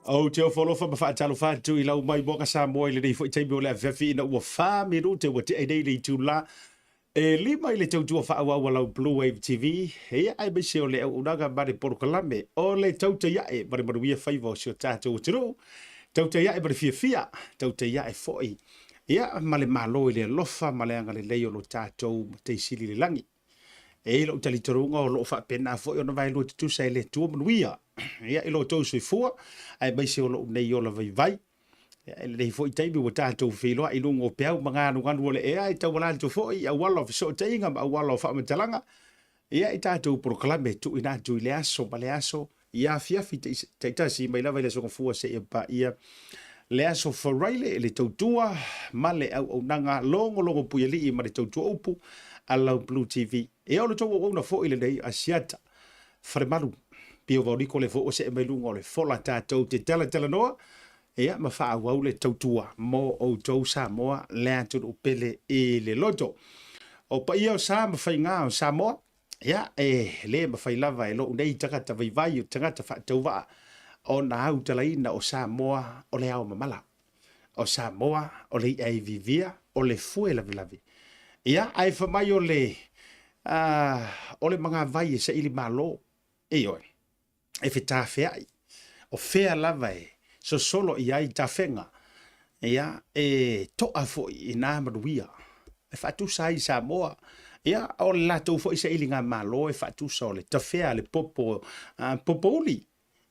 Ou te ofo alofa ma faatalofa atu i lau maimoaga Samoa i lenei foi taimi o le afiafi ina ua 4 minute ua tea nei le itula e 5 i le tautua faaauau a lau Blue Wave TV, ia aemaise o le auaunaga ma le polokalame o le Tautai Ae ma le Manuia Faiva o si o tatou atunuu, tautai ae ma le fiafia, tautai ae foi ia ma le Malo i le alofa ma le agalelei o lo tatou Matai Sili i le lagi. E i ai lou talitonuga o lo o faapena foi ona vaelua tutusa e le Atua manuia ia i lo outou soifua aemaise o lou nei ola vaivai. Ia, i lenei foi taimi ua tatou feiloai i luga o peau ma ganuganu o le ea e tauala atu foi i auala o fesootaiga ma auala o faamatalaga ia i tatou polokalame e tuuina atu i le aso ma le aso i afiafi taitasi mai lava i le Aso Gafua seia paia le Aso Faraile i le tautua ma le auaunaga logologo puialii ma le tautua upu a lau Blue TV. Ia o le tou auauna foi lenei Asiata Falemalu Pio Vaoliko le foi ua see mai luga o le fola tatou te talatalanoa ia ma faaauau le tautua mo outou Samoa le atunuu pele i le loto. O paia o sa ma faiga o Samoa, Ia, e le mafai lava e lou nei tagata vaivai o tagata faatauvaa ona autalaina o Samoa o le ao mamala, o Samoa o le i'a e vivia, o le fue lavelave. Ia, ae fai mai o le, o le magavai e saili malo, ioe. e fetafeai, o fea lava e sosolo i ai tafega, ia, e toa foi i nā manuia e faatusa ai i Samoa. Ia, o le latou foi sailigamalo e faatusa o le tafea a le popo, popouli,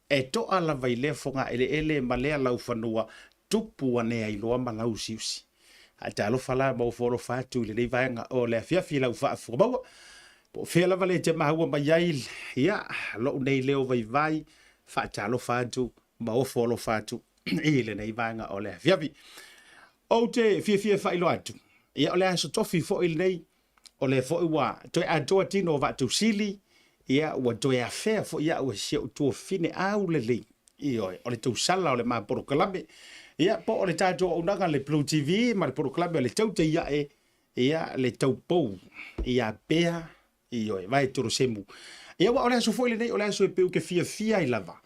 e toa lava i lea fogaeleele ma lea laufanua tupu ane ai loa ma lauusiusi. Ae talofa la ma ofo alofa atu i lenei vaega o le afiafi i lau faafofoga maua. Po o fea lava le e te maua mai ai, ia, lou nei leo vaivai, faatalofa atu ma ofo alofa atu i lenei vaega o le afiafi. Ou te fiafia e faailoa atu, ia o le aso tofi foi lenei, o lea foi ua toe atoa tino o Vaatausili, ia ua toe afea foi au e si ou tuafafine aulelei, ioe, o le tausala o le ma polokalame, ia po o le tatou auaunaga le Blue TV ma le polokalame o le Tautai Ae, ia le taupou ia Pea, ioe, Vaetolosemu. Ia aua o le aso foi lenei, o le aso e pei ou te fiafia ai lava,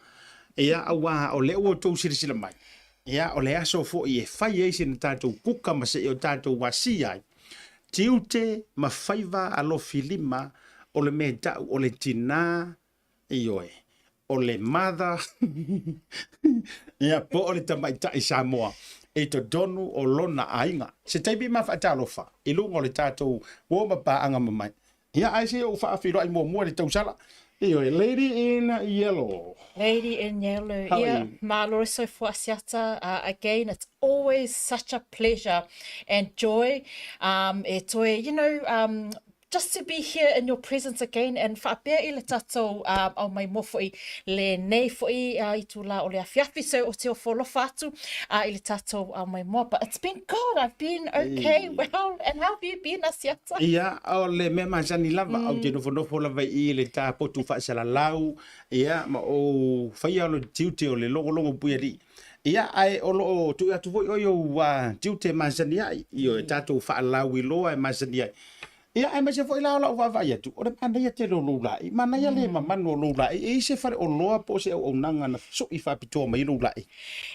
ia aua o lea ua outou silasila mai, ia o le aso foi e fai ai sina tatou kuka ma se i o tatou asia ai tiute ma faiva alofilima o le mea e ta'u o le tinā, ioe, o le mother, ia, po o le tamaitai Samoa i totonu o lona aiga. Se taimi ma faatalofa i luga o le tatou uo ma paaga mamai. Ia, ae se i ou faafeiloai muamua i le tausala. Ioe, Lady in Yellow. Lady in Yellow. How are Ia, you? malo le soifua Asiata. Again, it's always such a pleasure and joy um, e toe, you know, um, just to be here in your presence again and faapea i le tatou um, au mai mo foi le nei foi uh, i tūlā o le afiafi. So o te ofo alofa atu uh, i le tatou au mai moa. But it's been good. I've been okay, well, and how have you been, Asiata? Ia, o le mea masani lava, mm. ou te nofonofo lava i i le tapotu faasalalau, ia, ma ou faia o le tiute o le logologo puialii. Ia, ae o lo o tuu atu foi oe i ou tiute masani ai, ioe, tatou faalauiloa e masani ai. Ia, aemaise foi la o lau vaavaai atu, o le manaia tele o lou laei, manaia le mamanu o lou laei. E i ai se faleoloa po o se auaunaga na sui faapitoa mai ai lou laei?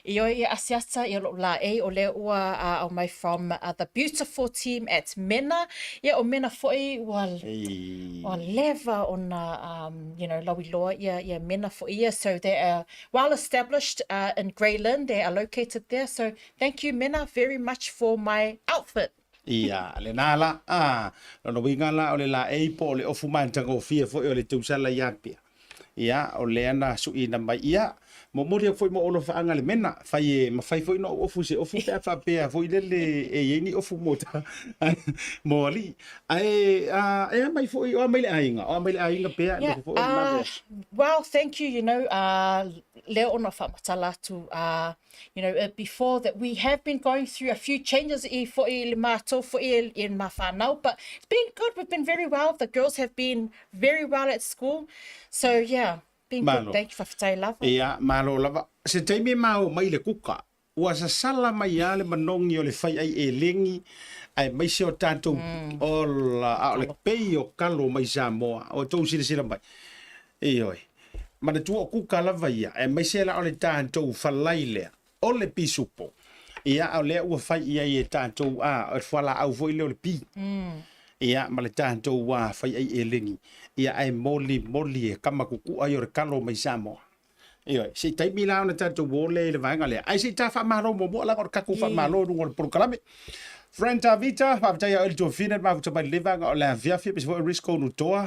Ioe, ia Asiata, ia lou laei, o lea ua aumai from the beautiful team at Mena. Ia, o Mena foi ua, ua leva ona, um, you know, lauiloa ia, ia Mena foi ia, so they are well established uh, in Grey Lynn. They are located there. So thank you, Mena, very much for my outfit. Ia, lena la, a, lona uiga la o le laei po o le ofu matagofie foi o le tausala i Apia. Ia, o lea na suiina mai. Ia, momoli atu foi mo olofaaga le mena, fai e mafai foi ona ou ofu i se ofu pe a faapea foi lele e i ai ni ofu mo ta, mo alii. Ae, a, e a mai foi, o a mai le aiga, o a mai le aiga pea, Yeah, nofo foi o le uh, well, thank you, you know, uh, lea ona faamatala atu, uh, you know, uh, before that we have been going through a few changes i foi i le mātou foi i, i ma whānau, but it's been good, we've been very well, the girls have been very well at school, so yeah, been good, Malo. thank you, whawhetai lava. Ia, malo lava. Se taimi e ma o mai le kuka, Ua sasala mai lava le manogi o le faiʻai elegi aemaise o tatou ola, a o le pei o kalo mai Samoa, o tou silasila mai. Ioe. Manatua o kuka lava ia, aemaise la o le tatou falai lea, o le pisupo. Ia, a o lea ua fai i ai e tatou, a, o le fualaau foi lea o le pi. Ia, ma le tatou a, fai ai eleni. Ia, ae moli moli e kama kukua i o le kalo mai Samoa. Ioe, se i taimi la ona tatou o lea i le vaega lea. Ae se i ta faamalo muamua leaga o le tatou faamalo i luga o le polokalame. Friend Tavita, faafetai ia oe le tuafine le mafuta mai lenei vaega o le afiafi, aemaise foi o Risco Nutoa,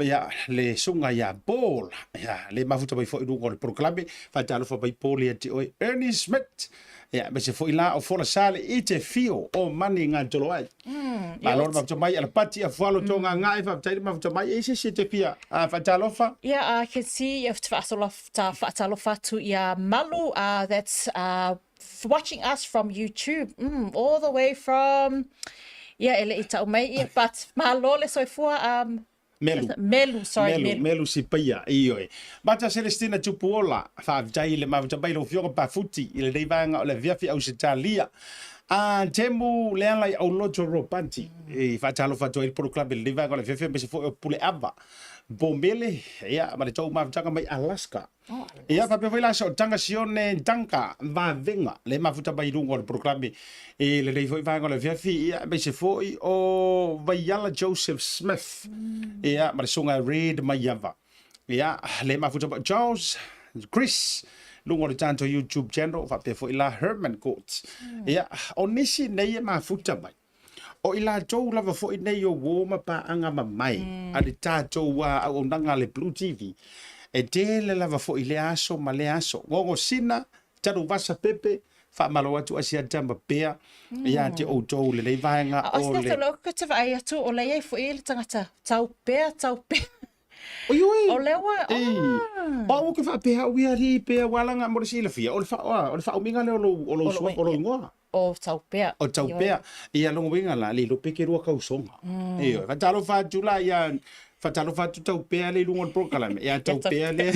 ia le susuga ia Paul, ia le mafuta mai foi i luga o le polokalame. Faatalofa mai Paul ia te oe. Ernie Smith, ia aemaise foi la o Folasale i te fio o Mani Gatoloai. Malo le mafuta mai, Alapati Afualo Togagae, faafetai le mafuta mai. E i ai se isi e te fia faatalofa? Yeah, I can see if te faatalofa atu ia Malu, that's watching us from YouTube, all the way from, yeah, e le i tau mai ia, but malo le soifua, Melu. Melu, sorry, Melu. Melu. Melu Sipaia, ioe. Mata Celestina Tupuola, faafetai i le mafuta mai lau Afioga Pafuti i lenei vaega o le afiafi Ausetalia. A Temu Leala i Auloto Ropati, e faatalofa atu ai le polokalame i lenei vaega o le afiafi aemaise foi o Puleava Bomele, ia, ma le tou mafutaga mai Alaska. Ia, faapea foi la sootaga Sione Tanka Vavega, le mafuta mai i luga o le polokalame i lenei foi vaega o le afiafi, ia, aemaise foi o Vaiala Joseph Smith, ia, ma le susuga Reid Maiava. Ia, le mafuta mai Charles Chris, luga o le tatou YouTube channel, faapea foi la Herman Court. Ia, o nisi nei e mafuta mai. O i latou lava foi nei o uo ma paaga mamae a le tatou auaunaga a le Blue TV, e tele lava foi lea aso ma lea aso. Gogosina, Tanuvasa Pepe, faamalo atu Asiata ma Pea ia te outou lenei vaega o le... Asiata, ou te vaai atu, o la e i ai foi le tagata tau pea, tau pea. Oi oi! O lea ua... Ei, o au ou te faapea au ia alii pea ua alaga mo le silafia, o le faaumiga lea o lou suafa, o lou igoa. O Taupea. O Taupea. Ia lona uiga la, le iloa pe ke lua kausoga. Ioe. Faatalofa atu la ia, faatalofa atu Taupea le i luga o le polokalame. Ia Taupea le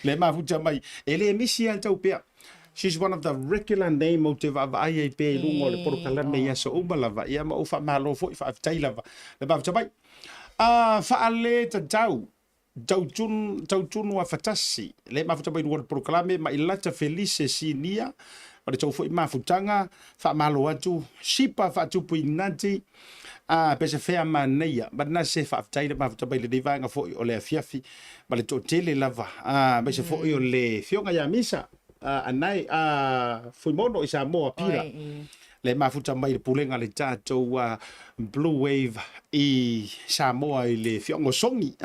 le mafuta mai. E le misi lava Taupea. She's one of the regular name ou te vaavaai ai pea i luga o le polokalame i aso uma lava. Ia ma ou faamalo foi, faafetai lava le mafuta mai. Ah, faale tatau. Tautunu Afatasi, le mafuta mai luga o le polokalame, ma Ilata Felise Sinia, ma le tou foi mafutaga, faamalo atu, Sipa Faatupu Inati, a pese fea manaia, ma na se faafetai le mafuta mai lenei vaega foi o le afiafi, ma le toatele lava, a aemaise foi o le Afioga ia Misa, Anae, a Fuimono i Samoa, Pira. Le mafuta mai le pulega a le tatou Blue Wave i Samoa i le afioaga o Sogi.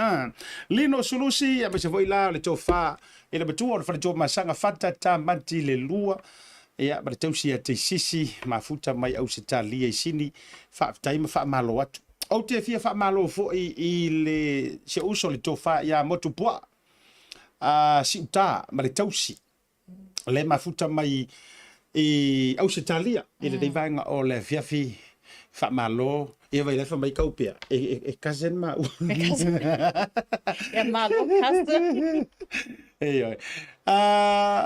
Lino Sulusi, aemaise foi la o le tofa i le matua o le faletua Masaga Fata Tamati le lua, ia, ma le tausi ia Teisisi, mafuta mai Ausetalia i Sini, faafetai ma faamalo atu. Ou te fia faamalo foi i le si ou uso le tofa ia Motupuaa, Siuta ma le tausi le mafuta mai i Ausetalia i lenei vaega o le afiafi faamalo ia vai lefa mai kau pea e, e, e cousin ma u. E cousin. Ia malo cousin. Ioe.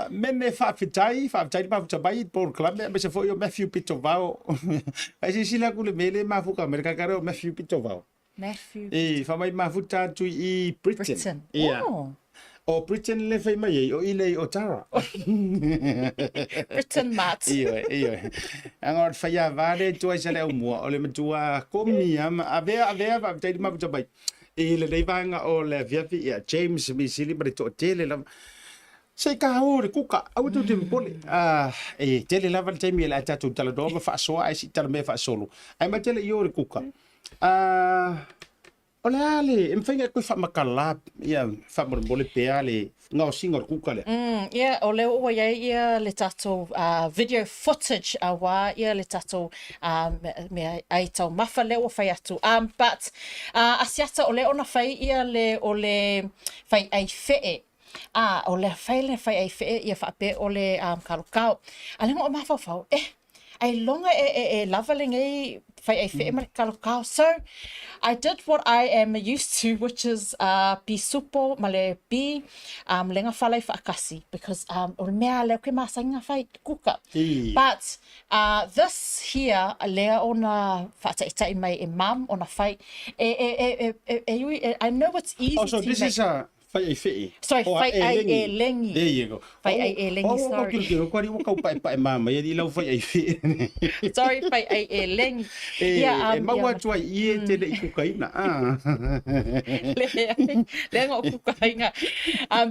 Mene faafetai, faafetai le mafuta mai i le polokalame aemaise foi o Matthew Pitovao. Ai silasila atu le mea lea e mafuta mai le kakare o Matthew Pitovao. Matthew. E, fa mai mafuta atu i Britain. Britain. Ia. Oh. O Britain le fai mai ai, o i lei o Tara. Britain Mart. Ioe, ioe. Anga o le fai a vale tua i sa le aumua, o le matua komi a ma avea, avea, faafetai le mafuta mai. I lenei vaega o le afiafi, ia, James Misili ma le toatele lava. Se i ka o le kuka, aua tou te popole. E tele lava le taimi o le a tatou talanoa ma faasoa ae se i talamea faasolo. Ae ma tele i o le kuka. O le a le, e mafai ona e toe faamatala ia faamolemole pea le gaosiga o le kuka lea? Ia, o lea ua i ai ia le tatou video footage aua ia le tatou mea ai taumafa lea ua fai atu. But, Asiata, o lea ona fai ia le, o le fai ai fe'e. O le fai le fai ai fe'e ia faapea o le kalokao. A o lea na ou mafaufau, eh! Ailoga e, e, e lava lenei faiaifee ma le kalokao. So, I did what I am used to, which is uh, pisupo ma le pi um, lenga falai faakasi, because um, o le mea lea ke masani na fai kuka. But uh, this here, lea ona faataitai mai e mum, ona fai, e, e, e, e, e, e, ui, e, I know it's easy Oh, so to this make. is a fai ai fee. Sorry, O a fai ai elengi. e lengi. There you go. Fai ai e lengi, Oh, oh, sorry. oh, oh, oh, kau pae pae mama ia di lau fai ai fee. Sorry, fai ai e lengi. E, Yeah, e um, mau yeah, atu ai i e te le i kukaina. Ah. le le o kukainga.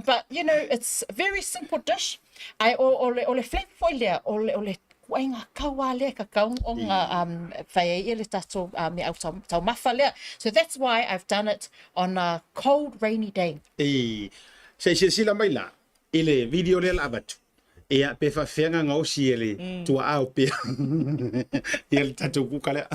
But you know, it's a very simple dish. Ai o o le o le flavor foi lea, o le o le kuaiga kauā lea ka kau o ngā um, whai ai ia le tātou uh, mea au tau, taumafa lea. So that's why I've done it on a cold rainy day. E, se i silasila mai la i le video lea la avatu. Ia, pe faafefea gaosi e le tuaau pea ia le tatou kuka lea.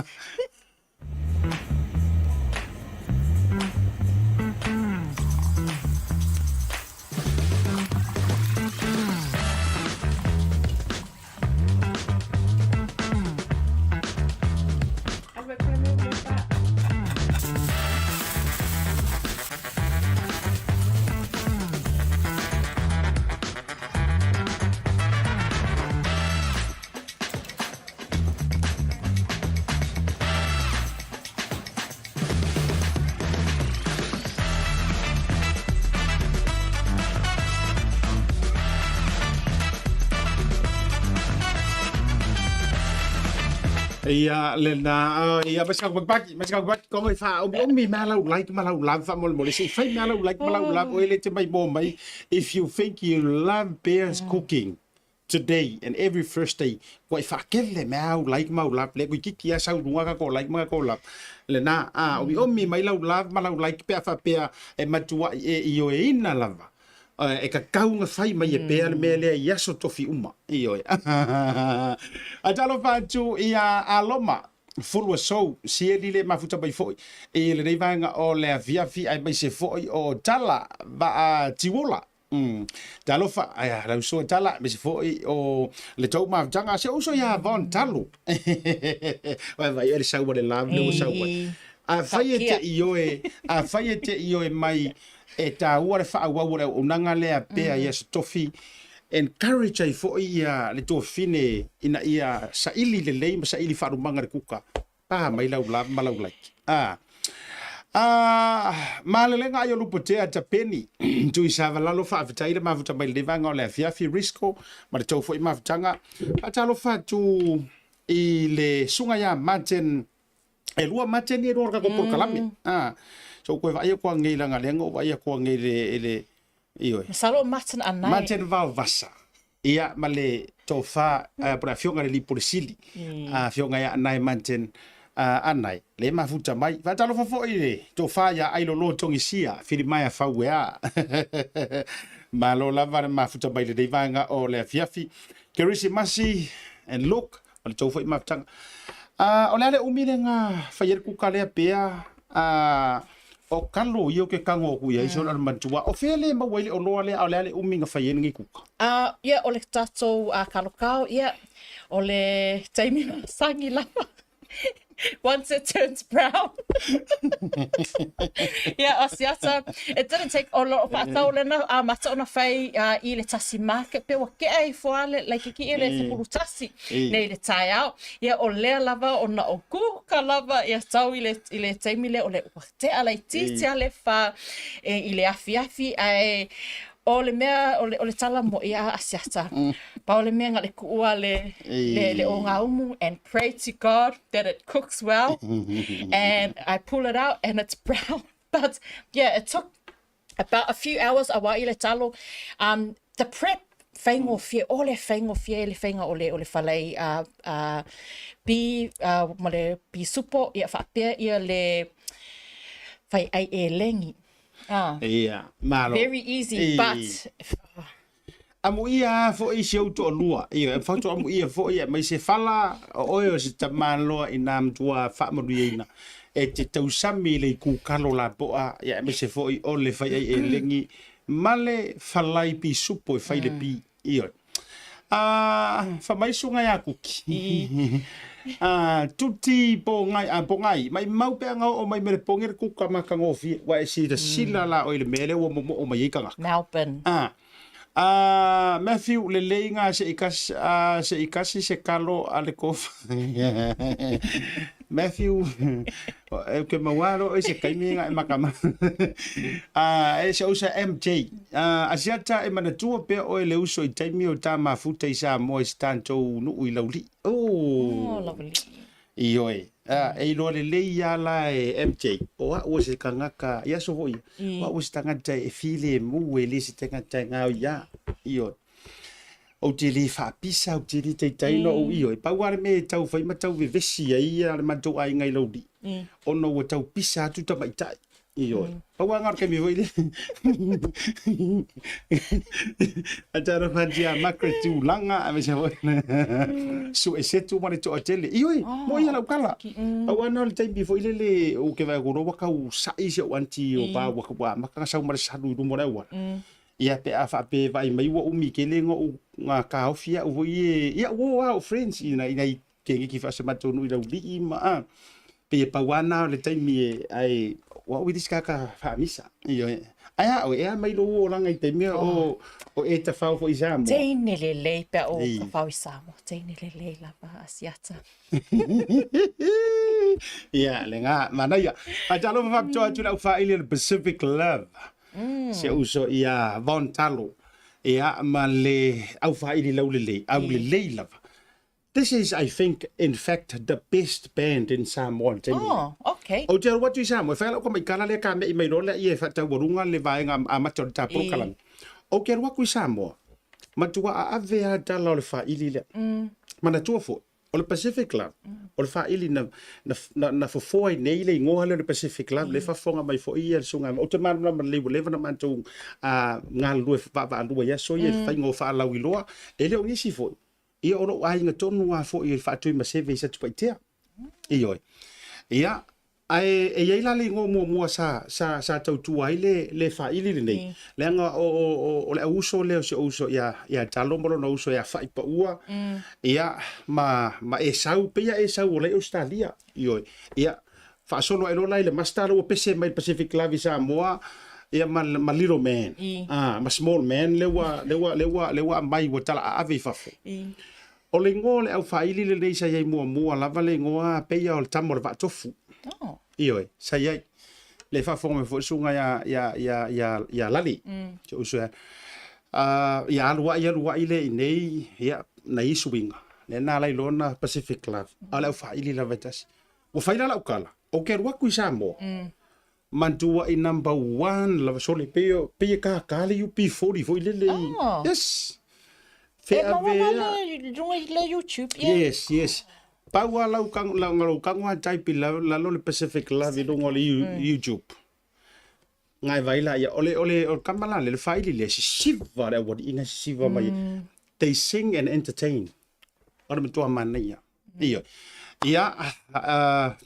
Ia lena, ia ma si kau baki, ma si kau baki ko ngai fa omi omi ma lau like ma lau love fa mo mo le se fai ma lau like ma lau love o ele te mai mo mai if you think you love bears cooking today and every Thursday kua i whaakele mea au like ma au love le kui kiki a sau runga ka ko like ma ka ko love le na a omi omi mai lau love ma lau like pea whapea e matua i e i oe ina lava e ka kaunga whai mai e pea le mea lea i aso tofi uma i oe a talo whātu i a Aloma Fulua Sou sieli le mafuta mai foi i lenei vaega o le afiafi aemaise foi o Tala Vaa Tiwola Mm. Talofa, ai a lau uso e tala, me se foi o le tou mafutaga, a se uso ia Von Talo. Vai vai, ele sau le lam, le sau. A fai e te i oe, a fai e te i oe mai e tāua le whaauau o le auaunaga lea pea ia se tofi, encourage ai foi ia le tuafine ina ia saili lelei ma saili faalumaga le kuka. Pa mai lau love ma lau like. A. A malelega ai o Lupotea Tapeni Tuisavalalo faafetai le mafuta mai lenei vaega o le afiafi Risco ma le tou foi mafutaga. Faatalofa atu i le susuga ia Martin e lua Martin e lua o le tatou polokalame. A so koe vaai aku anei langa lea na ou vaai aku anei le i le Ioe. Masalo o Martin Anae. Martin Vaovasa. Ia, ma le tofa, uh, po le afioga i le Alii Pule Sili, mm. uh, afioga ia Anae Martin uh, Anae, le mafuta mai. Faatalofa foi i le tofa ia Ailolo Togisia, Filimaea Fauea. Malo lava le mafuta mai lenei vaega o le afiafi. Kerisimasi and look, ma le tou foi mafutaga. Uh, o le a le umi le ngā whai e le kuka lea pea, uh, o kalo ia o ke kago aku iai se ona le manatua, o fea le maua ai le oloa lea, a o le a le umi na fai ai lenei kuka? Uh, ia, o le tatou uh, kalokao, ia, o le taimi masangi lava. Once it turns brown. yeah, o siata. It didn't take o lo whaatau lena a mata ona whai uh, i le tasi market pe wa kea i foa le like ki i le sepulu tasi nei le tae ao. Ia o lea lava ona o kuka lava ia tau i le i le taimi le o le ua tea lai titia le fa e, i le afiafi ae O le mea, o le, o le tala mo'i a Asiata, pau le mea nga le ku'ua le, le, le ōngaumu and pray to God that it cooks well and I pull it out and it's brown. But yeah, it took about a few hours a wā i le talo. Um, the prep, whaingofie, o le whaingofie le whainga o le, o le whalei uh, uh, pi, uh, ma le pi supo, ia whaapea ia le whai ai e lengi. Ah. Ia, malo. Very easy, but... Amuia foʻi si ou toalua, ioe, e fautua amuia foʻi aemaise fala, o oe o se tamaloa i nā matua faamanuiaina e te tausami i le ikukalo lapoa, ia aemaise foʻi o le faiai elegi ma le falai pisupo e fai le pi, ioe. A fai mai susuga ia Kuki. A tuti po ngai a po ngai mai mau pe anga o mai mele pongi le kuka matagofie ua e silasila la oi le mea lea ua momoo mai ai tagata. Melbourne. A a Matthew lelei ga se i kasi a se i kasi se kalo a le kofa. Matthew e ke maua lo se kaimi ga e makama. A e se usa MJ. A Asiata e manatua pea oe le uso i taimi o tā mafuta i Samoa i se tatou nuu i Laulii. Oh, Laulii. Ioe. A, e iloa lelei lava la e MJ, o au o se tagata, i aso foi ia, o au o se tagata e filemu, e le se tagata e gaoia. Ioe. Ou te le faapisa, ou te le taitai na ou ioe. Pau lava le mea e tau fai ma tau vevesi ai le matou aiga i Laulii, ona ua tau pisa atu tamaitai. Ioe. Pau lava lena o le taimi foi lea. A talofa atu ia Margaret Tulaga aemaise foi Suesetu ma le toatele. Ioe, mo ia lau tala. Pau lava lena o le taimi foi lele ou te vaai atu loa ua tau sai si ou aunty o pa ua amata ona sau ma le salu i luma o le auala. Ia pe a faapea e vaai mai ua umi tele ona ou taofi au foi e, ia ua o lava o friends ina i keneki faasematou nuu i Laulii ma a pei e pau lava na o le taimi e ae o au i le isi tagata faamisa. Ioe. Ae a oe, e a mai lou olaga i taimi o o e tafao foi i Samoa? Teine lelei pe a ou tafao i Samoa. Teine lelei lava Asiata. Ia, lena, manaia. Ae talofa faapitoa atu i le aufaaili o le Pacific Love. Si ou uso ia Von Talo. Ia, ma le aufaaili laulelei, aulelei lava. This is, I think, in fact, the best band in Samoa i le taimi lenei. Oh, okay. Ou te alu atu i Samoa, e fai lau tamaitala lea ka me'i mai loa lea e faataualuga le vaega amata o le ta polokalame. Ou te alu atu i Samoa, matua aave lava tala o le faili lea. Manatua foi, o le Pacific Love, o le faili na, na, na, na fofoa i nei le igoa lea o le Pacific Love, le faafofoga mai foi ia le susuga. Ou te malamalama lelei ua leva ona matou galulue vaavaalua i aso ia i le faiga o faalauiloa. E le o nisi foi, Ia, o lou aiga tonu lava foi o le Faatuimaseve i Satupaitea. Ioe. Ia, ae e i ai la le igoa muamua sa, sa, sa tautua ai le, le faili lenei. Leaga o, o, o, o le auuso lea o si ou uso ia, ia Talo ma lona uso ia Fa'ipaua, ia, ma, ma Esau, pei a Esau o la i Ausetalia. Ioe. Ia, faasolo ae loa la i le Master lea ua pese mai le Pacific Love i Samoa, ia ma, ma Little Man, ah, ma Small Man lea ua, lea ua, lea ua, lea ua aumai ua talaaave i fafo. O le igoa o le aufaili lenei sa i ai muamua lava le igoa pei o le tama o le Vaatofu. Oh. Ioe, sa i ai. Le faafofoga mai foi le susuga ia, ia, ia, ia, ia Lale, si ou uso ia. Ia alu ai, alu ai lea i inei, ia, nai isi uiga. Lea na ala ai loa ona Pacific Love. A o le aufaili lava e tasi. Ua fai la lau tala, ou te alu atu i Samoa, manatua i number one lava sole, pei, pei e kākā le UB40 foi lele i, Oh. yes. E maua Feavea. la le lunga i le YouTube, yeah. Yes, yes. Pau lava lau kago, lau, lau kago a type i lalo le Pacific Love i luga o le YouTube. Ngai vai la ia, o le, o le, o le kama la le, le faili lea, sisiva le aualiiga sisiva mai. They sing and entertain. O le matua manaia. Ioe. Ia,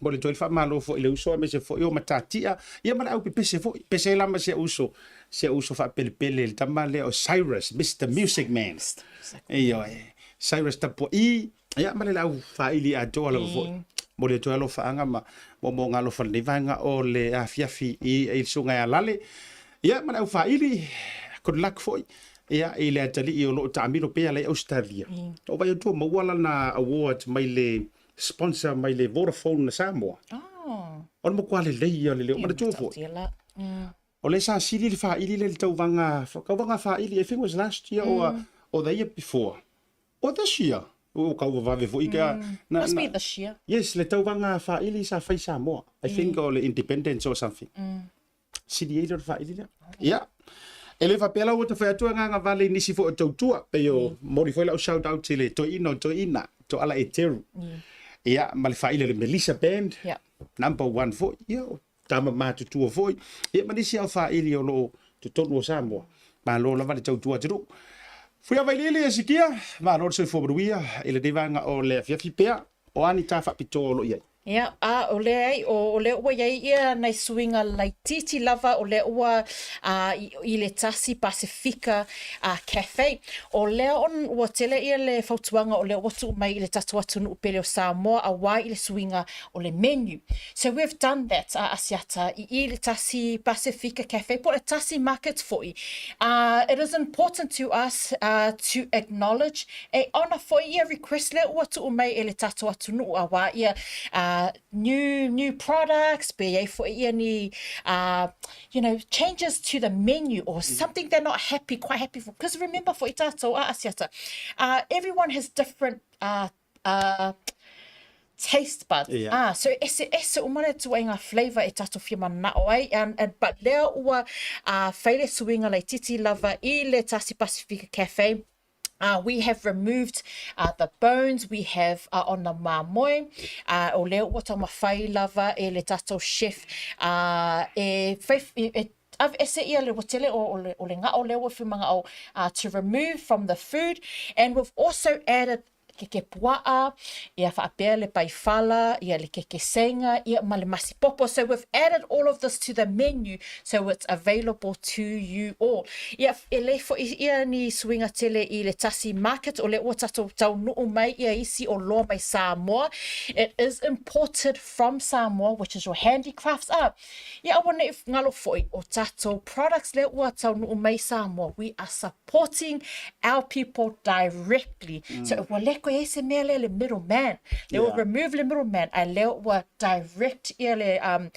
mo le toe faamalo foi i le uso aemaise foi o Matatia, ia ma le aupepese foi. Pese ai la ma si ou uso, si ou uso faapelepele le tama lea o Cyrus, Mister Music Man. Ioe. Cyrus Tapua'i, ia ma le lau faaili atoa lava foi. Mo le toe alofaaga ma moomooga alofa lenei vaega o le afiafi i le susuga ia Lale. Ia ma le aufaaili, good luck foi. Ia, i le atalii o lo o taamilo pea la i Ausetalia. O vai atu maua lana award mai le sponsor mai le Vodafone na Samoa. Oh. O le matua lelei ia o le leo. Manatua foi. O lea sa sili le faaili lea i le tauvaga, tauvaga faaili, I think it was last year or the year before. Or this year. O kau vavave foi ka. Na, Must be this year. Yes, le tauvaga faaili sa fai Samoa. I think o le independence or something. Sili ai lea o le faaili lea. Ia. E le faapea la ua ta fai atu agaga vale i nisi foi o tautua, pei o momoli foi lau shout out i le toeaina o toeaina, Toala Eteru. Ia, ma le faaili o le Melissa Band, number one foi. Ia, o tama matutua foi. Ia, ma nisi au faaili o lo o totonu o Samoa. Malo lava le tautua atunuu. Fuiavailiili e sikia, malo le soifua manuia i lenei vaega o le afiafi pea, o a ni ta faapitoa o lo o i ai? Ia, a o lea ai, o, o lea ua i ai ia nai suiga laitiiti lava o lea ua a, i, i le tasi Pasefika a, Cafe. O lea on, ua tele ia le fautuaga o lea ua tuu mai i le tatou atunuu pele o Samoa auā i le suiga o le menu. So we've done that a Asiata i i le tasi Pasefika Cafe po o le tasi market foi. Uh, it is important to us uh, to acknowledge e ona foi ia request lea ua tuu mai e le tatou atunuu auā ia uh, new new products pe i ai foi ia ni uh, you know changes to the menu or something they're not happy quite happy for because remember foi tatou a Asiata uh, everyone has different uh, uh, taste buds. Yeah. Ah, so ese ese uma le tuaiga flavour e tatou fia mana'o ai, and, and, but lea ua uh, fai le suiga laitiiti lava i le Tasi Pasifika Cafe. Uh, we have removed uh, the bones, we have uh, on the mamoe, uh, o lea ua taumafai lava e le tatou chef uh, e, fai, e, e aveese ia le ua tele o, o, le, o le ga'o lea ua fimaga'o uh, to remove from the food and we've also added keke pua'a, ia faapea le paifala, ia le keke seiga, ia ma le masipopo. So we've added all of this to the menu so it's available to you all. Ia, e le foi ia ni suiga tele i le tasi market o lea ua tatou taunuu mai ia isi oloa mai Samoa. It is imported from Samoa, which is your handicrafts. Ah, ia aua nei ngalo foi o tatou products lea ua taunuu mai Samoa. We are supporting our people directly. Mm. So ua le koe ai se mea lea le middle man. Lea ua remove le middle man, a lea ua direct ia le um,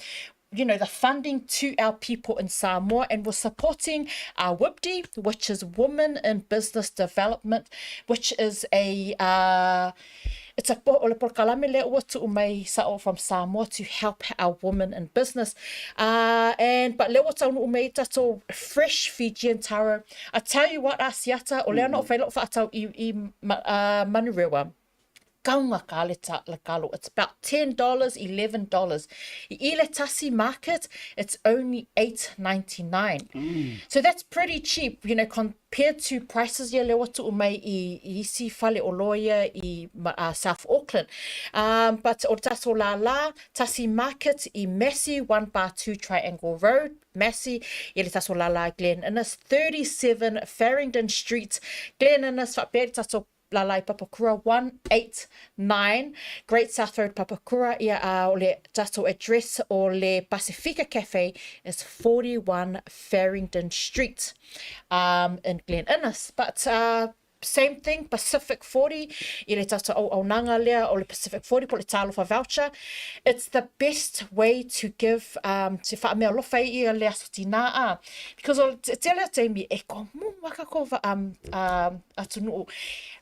you know, the funding to our people in Samoa and we're supporting our WIBDI, which is Women in Business Development, which is a uh, It's a o le polokalame lea ua tuu mai sa'o from Samoa to help our women in business. Uh, and but lea ua taunuu mai tatou fresh Fijian taro. I tell you what, Asiata, o lea na o fai la'u fa'atau i, i uh, Manurewa. Kaunga ka le, ta, le kalo. It's about $10, $11. I i le tasi market, it's only $8.99. Mm. So that's pretty cheap, you know, compared to prices ia lea ua tuu mai i, i isi fale oloa ia i uh, South Auckland. Um, but o tatou lālā, tasi market i Massey, 1 bar 2 Triangle Road, Massey, i le tatou lālā Glen Innes, 37 Farringdon Street, Glen Innes, whaapea le tatou lālā i Papakura, 189 Great South Road, Papakura, ia uh, o le tatou address o le Pasifika Cafe is 41 Farringdon Street um, in Glen Innes. But uh, same thing, Pacific 40, i le tatou auaunaga lea o le Pacific 40 po o le Talofa Voucher. It's the best way to give, um, to faamealofa ai ia le aso tinā a. Because o te tele o taimi e komu aka ko um, um, atunuu.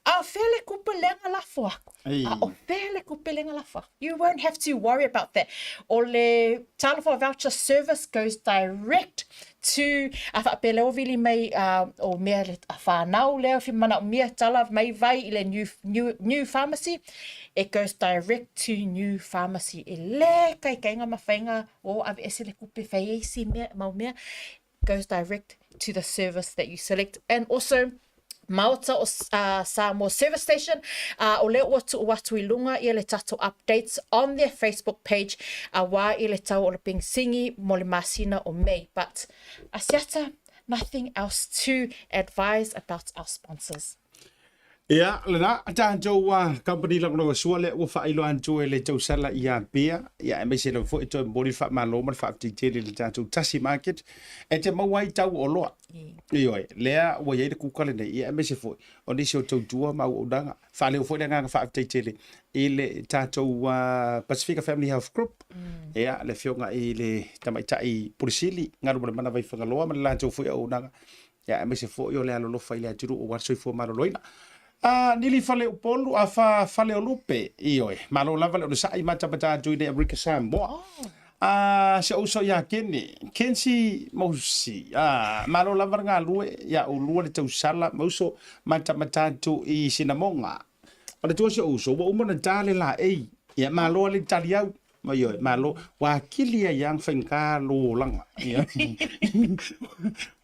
A o fea le kupe leaga lafo aku? A o fea le kupe leaga lafo aku? You won't have to worry about that. O le Talofa Voucher service goes direct to a faapea lea ua vili mai uh, o mea le a whānau lea whia manaomia tala mai vai i le new, new, new pharmacy it goes direct to new pharmacy e le kaikaiga ma whainga o ave ese le kupe whai e isi mea, mau mea goes direct to the service that you select and also Maota o uh, Samoa Service Station, uh, o lea ua tuu atu i lunga ia le tatou updates on their Facebook page auā i le tau o le penisini mo le masina o Mei. But Asiata, nothing else to advise about our sponsors. Ia, lena, tatou uh, company lagolagosoa lea ua faailoa atu e le tausala i Apia, ia aemaise lava foi e toe momoli le faamalo ma le faafetai tele i le tatou Tasi Market e te maua ai tau o oloa. Ioe, lea ua i ai le kuka lenei, ia aemaise foi o nisi o tautua ma auaunaga. Faaleo foi le agaga faafetai tele i le tatou uh, Pasifika Family Health Group, mm. ia, le afioga i le tamaitai Pulisili, Galumalemana Vaifagaloa ma le latou foi auaunaga, ia aemaise foi o le alolofa i le atunuu aua le soifua maloloina. A nili fale Upolu a fa fale o Lupe, ioe, malo lava le onosai matamata atu i nei Amerika Samoa. Oh. A si ou uso iā Keni, Kensi Mausi, a malo lava le galue iā ʻolua le tausala ma uso matamata atu i Sinamoga. Manatua si ou uso, ua uma ona ta le laei, ia malo a le tali au. Ma ioe, malo, ua akili ai ia faigata lou olaga. Ia.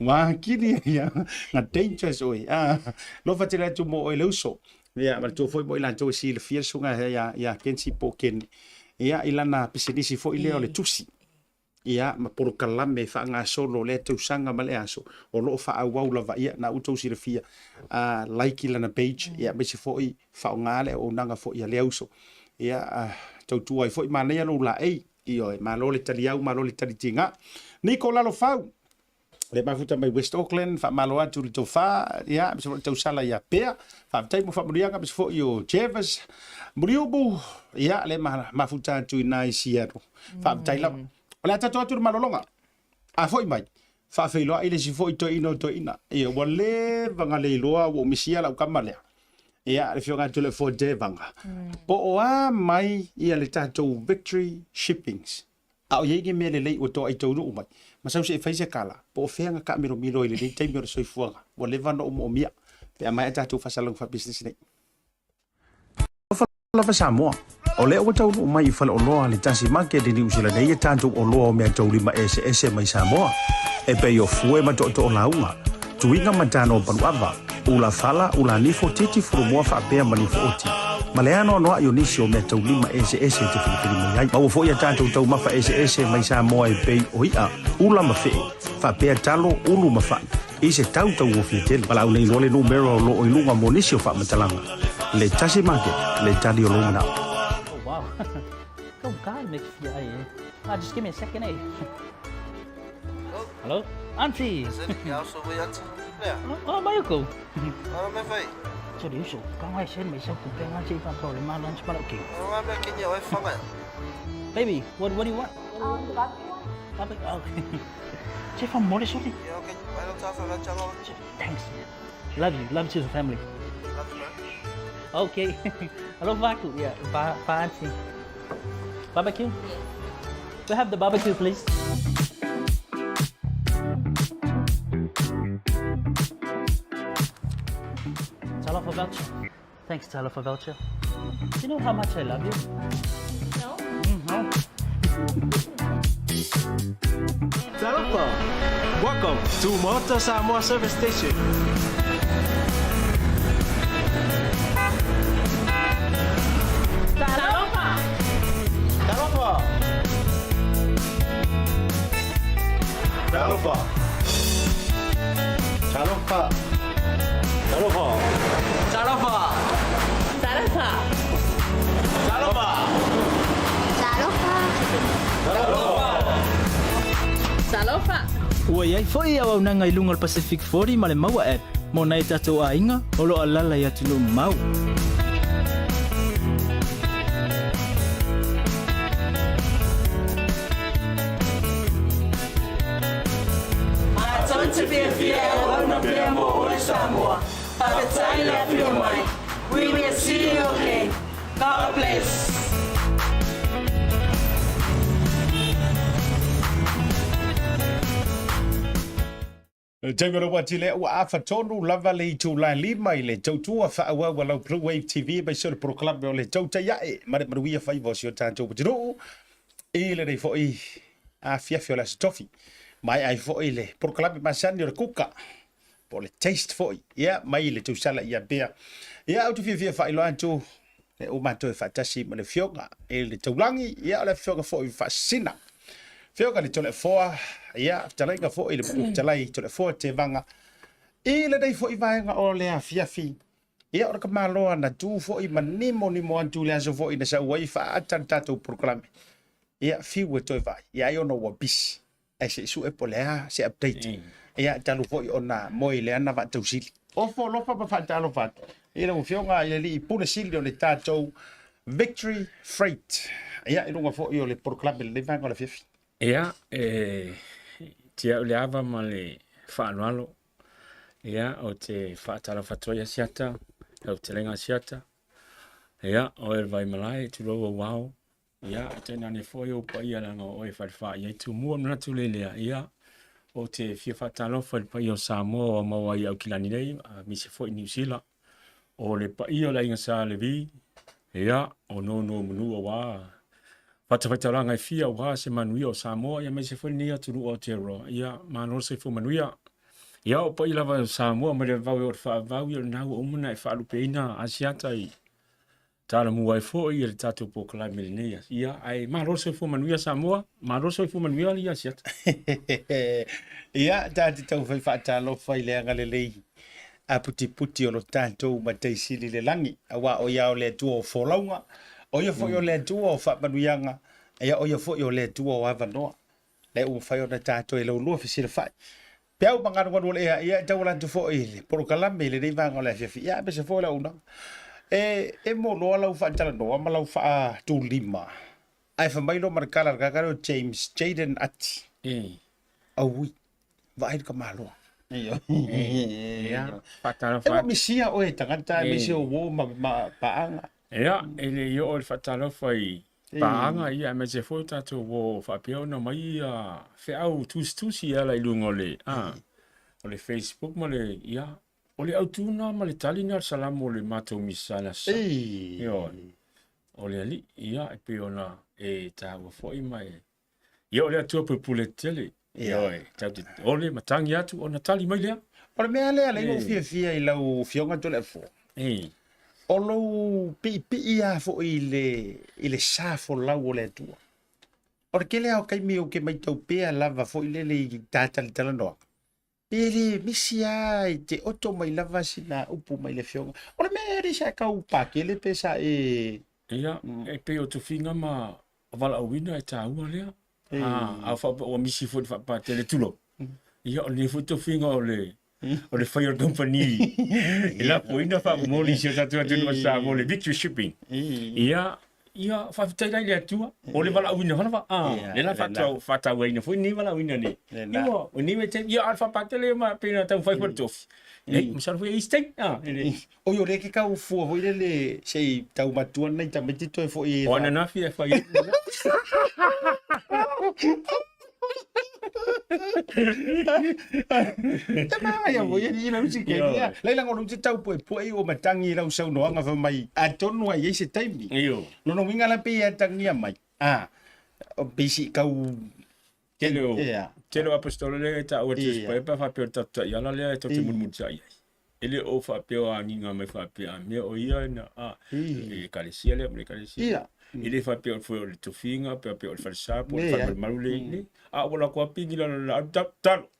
Ua akili ai ia nga dangerous oe. A, lofa tele atu mo oe le uso. Ia, manatua foi mo i latou e silafia le susuga ia, ia Kensi po o Keni. Ia, i lana pisinisi foi lea o le tusi, ia, ma polokalame faagasolo o lea tausaga ma lea aso, o lo o faaauau lava, ia, na ua outou silafia, a like i lana page, ia, aemaise foi faaaoga le auaunaga foi a lea uso, ia, tautua ai foi, manaia lou laei, ioe, malo le taliau, malo le talitiga. Niko Lalofau, le mafuta mai West Auckland, faamalo atu i le tofa, ia, aemaise foi le tausala ia Pea, faafetai mo faamanuiaga, aemaise foi o Jervis, Muliubu, ia, le mafuta atu i na i Seattle. Faafetai lava. O le a tatou atu i le malologa. A foi mai, faafeiloai le isi foi toeaina o toeaina. Ia, ua leva ona le iloa ua ou misia lau kama lea. Ia, le afioga atu le Ford Tevaga. Po o a mai ia le tatou Victory Shippings. A o i ai ni mea lelei ua toai taunuu mai, ma sau se i fai se kala, po o fea na taamilomilo ai i lenei taimi o le soifuaga, ua leva ona ou moomia, pe a maea tatou faasalaga faapisinisi nei. Alofa lava Samoa, o lea ua taunuu mai i faleoloa a le Tasi Market i Niu Sila nei a tatou oloa o meataulima eseese mai Samoa, e pei o fue ma tootoo lauga, tuiga ma tano paluava, ula fala, ula nifo, titi fulumoa faapea ma nifo oti, ma le anoanoai o nisi o meataulima eseese e te filifili mai ai. Maua foi a tatou taumafa eseese mai Samoa e pei o i'a, ula ma fe'e, faapea talo, ulu ma fa'i, i se tau taugofie tele. Valaau nei loa le numera o lo o i luga mo nisi o faamatalaga. Le Tasi Market, le tali o lou manao. Oh wow. Go guy make fia ai eh. Ah, just give me a second eh. Hello? Auntie! Oh, mai ko. Ara me whai. Sorry, uso. Ka ngai sen mai sau ku pe ngai che fa ko le ma lunch ma ki. Ara me ki ni oi whanga. Baby, what what do you want? Barbecue one. Barbecue. Okay. Che fa more sorry. Yeah, okay. I don't have a lunch alone. Thanks. Love you. Love to the family. Love you, man. Okay. Hello, Vaku. Yeah, ba, ba auntie. Barbecue? Yes. We have the barbecue, please. Talofa voucher. Thanks, Talofa voucher. Do you know how much I love you? No. No. Talofa! Welcome to Maota Samoa Service Station. Talofa! Talofa! Talofa! Talofa! Talofa! Talofa! Talofa! Talofa! Talofa! Talofa! Ua i ai foi auaunaga i luga o le Pacific 40 ma le Maua app mo nai o tatou aiga o lo o alaala i atunuu mamao. Matou te fiafia e auauna pea mo oe Samoa. Faafetai le afio mai. We will see you again. God bless. Le taimi o le uati lea ua afa tonu lava le itula e lima i le tautua faaauau a lau Blue Wave TV aemaise o le polokalame o le Tautai Ae ma le Manuia Faiva o si o tatou atunuu i lenei foi afiafi o le Aso Tofi. Maea ai foi le polokalame masani o le kuka po o le taste foi ia mai le tausala ia pea. Ia ou te fiafia faailoa atu le o matou e faatasi ma le afioga i le taulagi, ia o le afioga foi faasina. Afioga le Toleafoa, ia fetalaiga foi le fetalai Toleafoa Tevaga i lenei foi vaega o le afiafi. Ia o le tamaloa na tu foi ma nimonimo atu i le aso foi na sau ai faaata le tatou polokalame. Ia fiu e toe vaai, ia ai ona ua busy. Ae se i sue po o le a se update. Ia talu foi ona moe i le ana vaatausili. Ofo alofa ma faatalofa atu i lau Afioga i le Alii Pule Sili o le tatou Victory Freight. Ia, i luga foi o le polokalame i lenei vaega o le afiafi. Ia, e tia au le ava ma le faaaloalo. Ia, ou te faatalofa atu ai Asiata, lau fetalaiga Asiata. Ia, oe le Vaimalae, tulou ou ao. Ia, e tainane foi ou paia leaga o oe e falefā i ai Tumua. Ona manatu le lea, ia, ou te fia faatalofa i le paia o Samoa ua maua ai i Aukilani nei, aemaise foi Niu Sila. O le paia o le Aiga Sa Levi, ia, o nonomanu aua fatafaitaulaga e fia aua se manuia o Samoa, ia aemaise foi lenei atunuu o Aotearoa. Ia, malo le soifua manuia. Ia, o paia lava o Samoa mai le vavau e oo i le faavavau, ia o lena ua uma ona e faalupeina Asiata i. Talamua ai foi le tatou polokalame i lenei aso. Ia, ae malo le soifua manuia Samoa, malo le soifua manuia le Asiata. Ia, ta te taumafai faatalofa i le agalelei aputiputi o lo tatou Matai Sili i le lagi, aua o ia o le Atua o folauga, o ia foi o le Atua o faamanuiaga, ia o ia foi o le Atua o avanoa. Lea ua mafai ona tatou e laulua fesilafai. Peau ma galugalu o le ea, ia e tauala atu foi i le polokalame i lenei vaega o le afiafi, ia aemaise foi le auaunaga. E, e moloa lau faatalanoa ma lau faatulima, ae fai mai loa ma le tala a le tagata lea o James Jayden Ati. E. Aui, vaai le tamaloa. Ia, faatalofa E ua misia oe e tagata, aemaise o uo ma, ma paaga. Ia, e le i oo i le faatalofa i paaga, ia, aemaise foi o tatou uo faapea ona omai ia feau tusitusi e ala i luga o le, a, o le Facebook ma le, ia, o le autu lena ma le tali lena o le salamo o le matou misa i le Aso Sa. Ioe. O le Alii, ia, e pei ona e taua foi ma e Ia o le Atua pupule tele. Ioe, tatou te ole ma tagi atu ona tali mai lea. O le mea lea lea ua ou fiafia i lau Afioga Toleafoa. O lou piipii lava foi i le, i le sa folau o le Atua. O le tele lava o taimi ou te matau pea lava foi lele i ta talatalanoaga, pe le misi lava i te oto mai lava sina upu mai le Afioga. O le mea ea lea sa e tau pakele pe sa e... Ia, e pei o tofiga ma valaauina e taua lea. A, a faapea ua misi foi le faapatele, tulou. Ia, o lenei foi tofiga o le o le fai o le kamupani e lafoina faamomoli i si o tatou atunuu o Samoa, le Victory Shipping. Ia, Ia, faafetai la i le Atua, o le valaauina lava, a, le la faatauaina foi lenei valaauina nei. Ia, o lenei vaitaimi, ia, a o le faapatele ma pei ona taumafai foi le tofi. Nei, masalo foi e i ai se taimi, a, e le. Oi, o lea ke tau fua foi lele se i tau matua nai tamaiti toe foi e. O ananafi e fai ai. Te manaia foi e i lau si kenia. Laila ngolu te tau puepue i o matangi i lau saunoaga fai mai atonu ai i ai se taimi. Io. Lona uiga la pei e atagia mai. A, o pei si kau Tele o, tele o aposetolo lea e taua i le Tusi Paia pe a faapea o le tatou taiala lea e tatou te mulimulitai ai. E le o faapea o agiga mai faapea a mea o ia na a le ekalesia lea ma le ekalesia. E le faapea o foi o le tofiga pe faapea o le falesa po o le faamalumalu le le a ua lako apigi lalo la alu talo talo.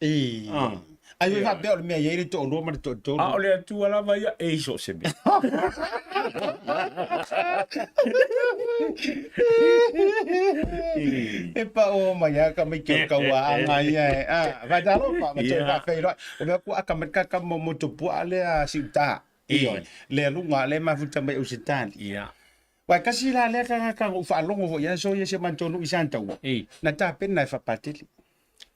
Ai ua faapea o le mea e i ai le toalua ma le toatolu. A o le Atua lava ia e i so o se mea. E pao mai a ka mai ke o kauaaga ia e. Ah, faatalofa ma toe faafeiloai. O mea kua aka mai kaka mo moto puaa lea siuta. Ioe. Lea luga lea mafuta mai Ausitali. Ia. Uae tasi la lea tagata na ou faalogo foi i ai, soia si o matou nuu i Sataua, na tapena e faapatele.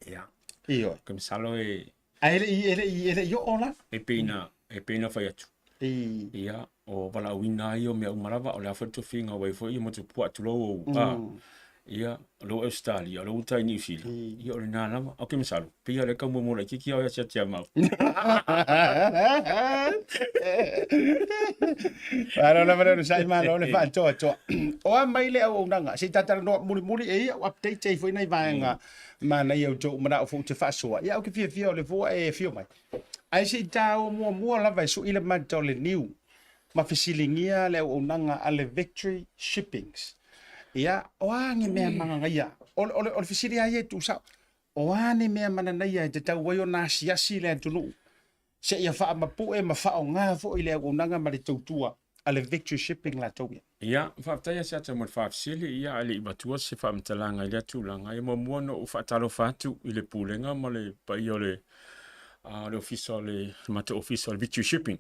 Ia. Ioe. Ke masalo e... Ae e le i, e le i, e le i oo la. E pei na, e pei na fai atu. Ia, o valaauina ai o mea uma lava, o le a foi le tofiga ua i ai foi ia motu puaa tulou ou, a, ia, o lou Ausetalia, o lou uta i Niu Sila, ia o lena lava. Ou te masalo, pei lava o lea e tau muamua laitiiti au ia tia mau. Malo lava le onosai, malo le faatoatoa. O a mai le auaunaga, se i ta talanoa mulimuli e ia o update ai foi nai vaega manaia o tou manao foi ou te faasoa. Ia ou te fiafia o le fua e afio mai. Ae se i ta o muamua lava e sui le mata o le niu ma fesiligia le auaunaga a le Victory Shippings. Ia, o a ni mea mananaia? O, o, o le fesili lava ia e tuusao. O a ni mea mananaia e tatau ai ona asiasi le atunuu seia faamapue ma faaaoga foi le auaunaga ma le tautua a le Victory Shipping latou ia? Ia, faafetai Asiata mo le faafesili, ia ae le i matua se faamatalaga i lea tulaga, ia muamua ona ou faatalofa atu i le Pulega ma le paia o le, le Ofisa o le matou Ofisa o le Victory Shipping.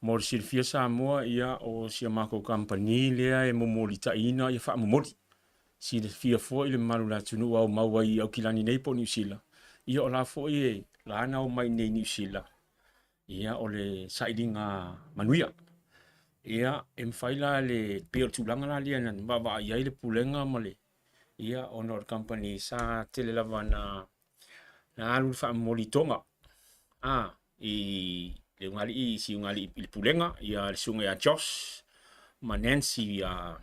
Mo le silafia Samoa, ia o si a matou kamupani lea e momolitaiina ia faamomoli. Silafia foi le mamalu o le atunuu a aumau ai i Aukilani nei po o Niu Sila, ia o la foi e la na omai nei i Niu Sila, ia o le sailiga manuia. Ia e mafai la le pei o le tulaga la lea na vaavaai ai le Pulega ma le ia ona o le kamupani sa tele lava na na alu le faamomoli i Toga a i le ulugalii si ulugalii i le Pulega ia le susuga ia Josh ma Nancy ia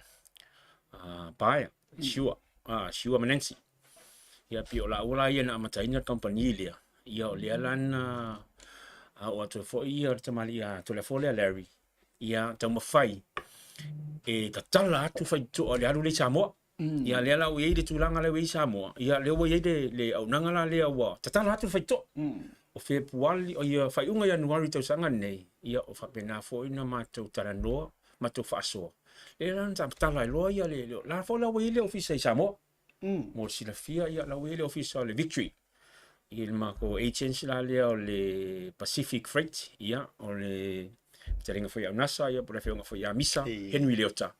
Paea Siua a Siua ma Nancy. Ia pei o laua la ia na amataina le kamupani lea ia o lea la na oo atu ai foi ia le tamalii a Toleafoa lea Larry ia taumafai. e tatala atu faitotoa i le alu lea i Samoa. Ia lea la ua i ai le tulaga lea ua i ai Samoa, ia lea ua i ai le, le auaunaga la lea ua tatala atu le faitotoa. O Fepuari, o ia faaiuga Ianuari tausaga lenei, ia o faapena foi ona matou talanoa, matou faasoa. Lea la na tatala ai loa ia le, le la foi la ua i ai le ofisa i Samoa. Mo le silafia, ia la ua i ai le ofisa o le Victory i le matou agency la lea o le Pacific Freight, ia o le fetalaiga foi ia Unasa, ia po o le afioga foi ia Misa Henry Leota.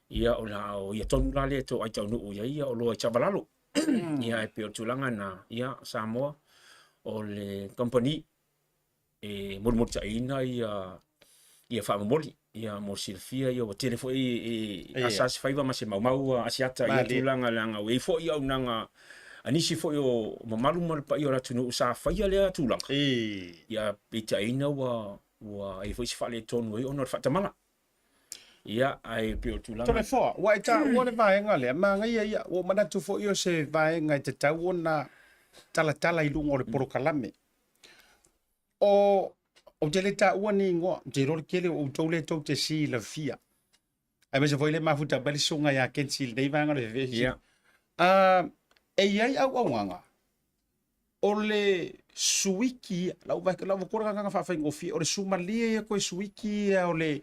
Ia o la o ia tonu la lea e toai taunuu i ai ia oloa i Savalalo. Ia e pei o le tulaga lena, ia Samoa o le kamupani e molimolitaiina ia ia faamomoli. Ia mo le silafia ia ua tele foi e asa se faiva ma se maumau Asiata i ia tulaga leaga ua i ai foi auaunaga a nisi foi o mamalu ma le paia o le atunuu sa faia lea tulaga. Ia peitaiina ua ua i ai foi se faaletonu ai ona o le faatamala. Ia, ae pei o le tulaga... Toleafoa, ua e taua le vaega lea, manaia ia, ua ou manatu foi o se vaega e tatau ona talatala i luga o le polokalame. O, ou te le taua ni igoa, ou te iloa le tele o outou lea tou te silafia. Aemaise foi le mafuta mai le susuga ia Kensi i lenei vaega o le vevesi. Ia. Uh, e i ai auaunaga o le suiki ia, lau lau vatua le agaga faafaigofie, o le sumalie ia toe suiki ia o le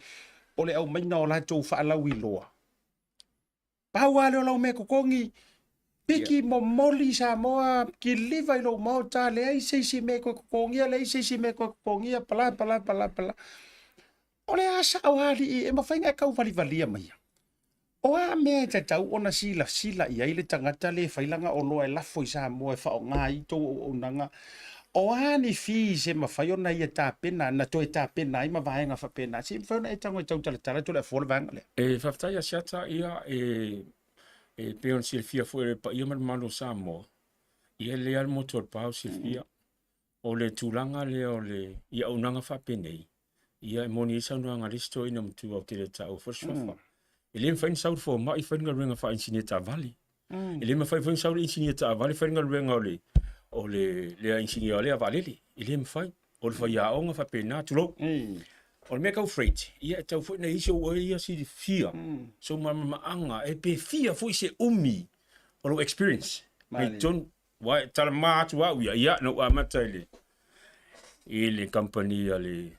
o le aumaiga o latou faalauiloa. Pau lava lea o lau mea totogi, piki momoli Samoa, kiliva i lou maota, leai se isi mea e toe totogia, leai se isi mea e toe totogia, pala pala pala pala. O le a sao lava alii, e mafai ona e tauvalivalia maia. O a mea e tatau ona silasila i ai le tagata lea e fai lana oloa e lafo i Samoa e faaaoga ai tou auaunaga? O a ni fees e mafai ona ia tapena, na toe tapena ai ma vaega faapena? Se i mafai ona e tago e tau talatala atu le afua o le vaega lea. E faafetai Asiata, ia e e pei ona silafia foi e le paia ma le mamalu o Samoa, ia e lelei lava le motu o le pa o silafia. O le tulaga lea o le i auaunaga faapenei, ia e moni ai saunoaga a le isi toeaina matua ou te le taua foi le suafa. E le mafai ona sau le fomai fai le galuega faa-inisinia taavale. E le mafai foi ona sau le inisinia taavale fai le galuega o le o le lea inisinia o lea vaalele. E le mafai. O le faiaoga faapena, tulou. O le mea tau freight, ia e tatau foi ona i ai sou ia silafia, sou malamalamaaga, e pe fia foi se umi o lou experience. Mai totonu, Aua e talama atu au ia, ia na ou amata i le i le kamupani a le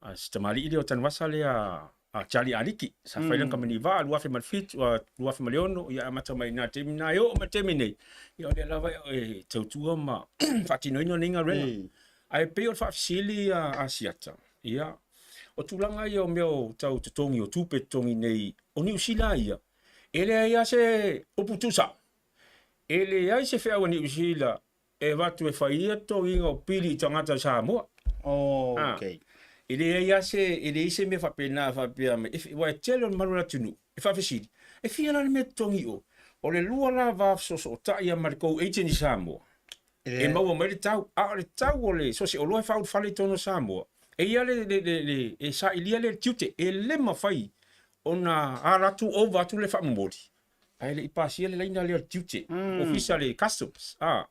a si tamalii lea o Tanuvasa lea a Charlie Aliki. Sa fai lana kamupani vaa 2007, 2006, ia amata mai i na taimi na e oo mai le taimi nei, ia o lea lava e tautua ma faatinoina nei galuega. Ae pei o le faafesili a Asiata, ia, o tulaga ia o mea o tau totogi o tupe totogi nei o Niu Sila ia, e leai lava se upu tuusao. E leai se feau a Niu Sila e avatu e fai ia totogiga o pili i tagata Samoa. Oh, okay. E leai lava se, e leai se mea faapena faapea mai, e, aua e tele o le mamalu o le atunuu e faafesili, e fia la le mea totogi i o? O le lua la va fesoosootai ma le tou agent i Samoa, e maua mai le tau, a o le tau o le, so o se oloa e faaulufale i totonu o Samoa, e i ai le, le, le, le, e sailia le tiute, e le mafai ona ala atu ova atu le faamomoli, ae le i pasia le laina lea o le tiute, ofisa le customs, a.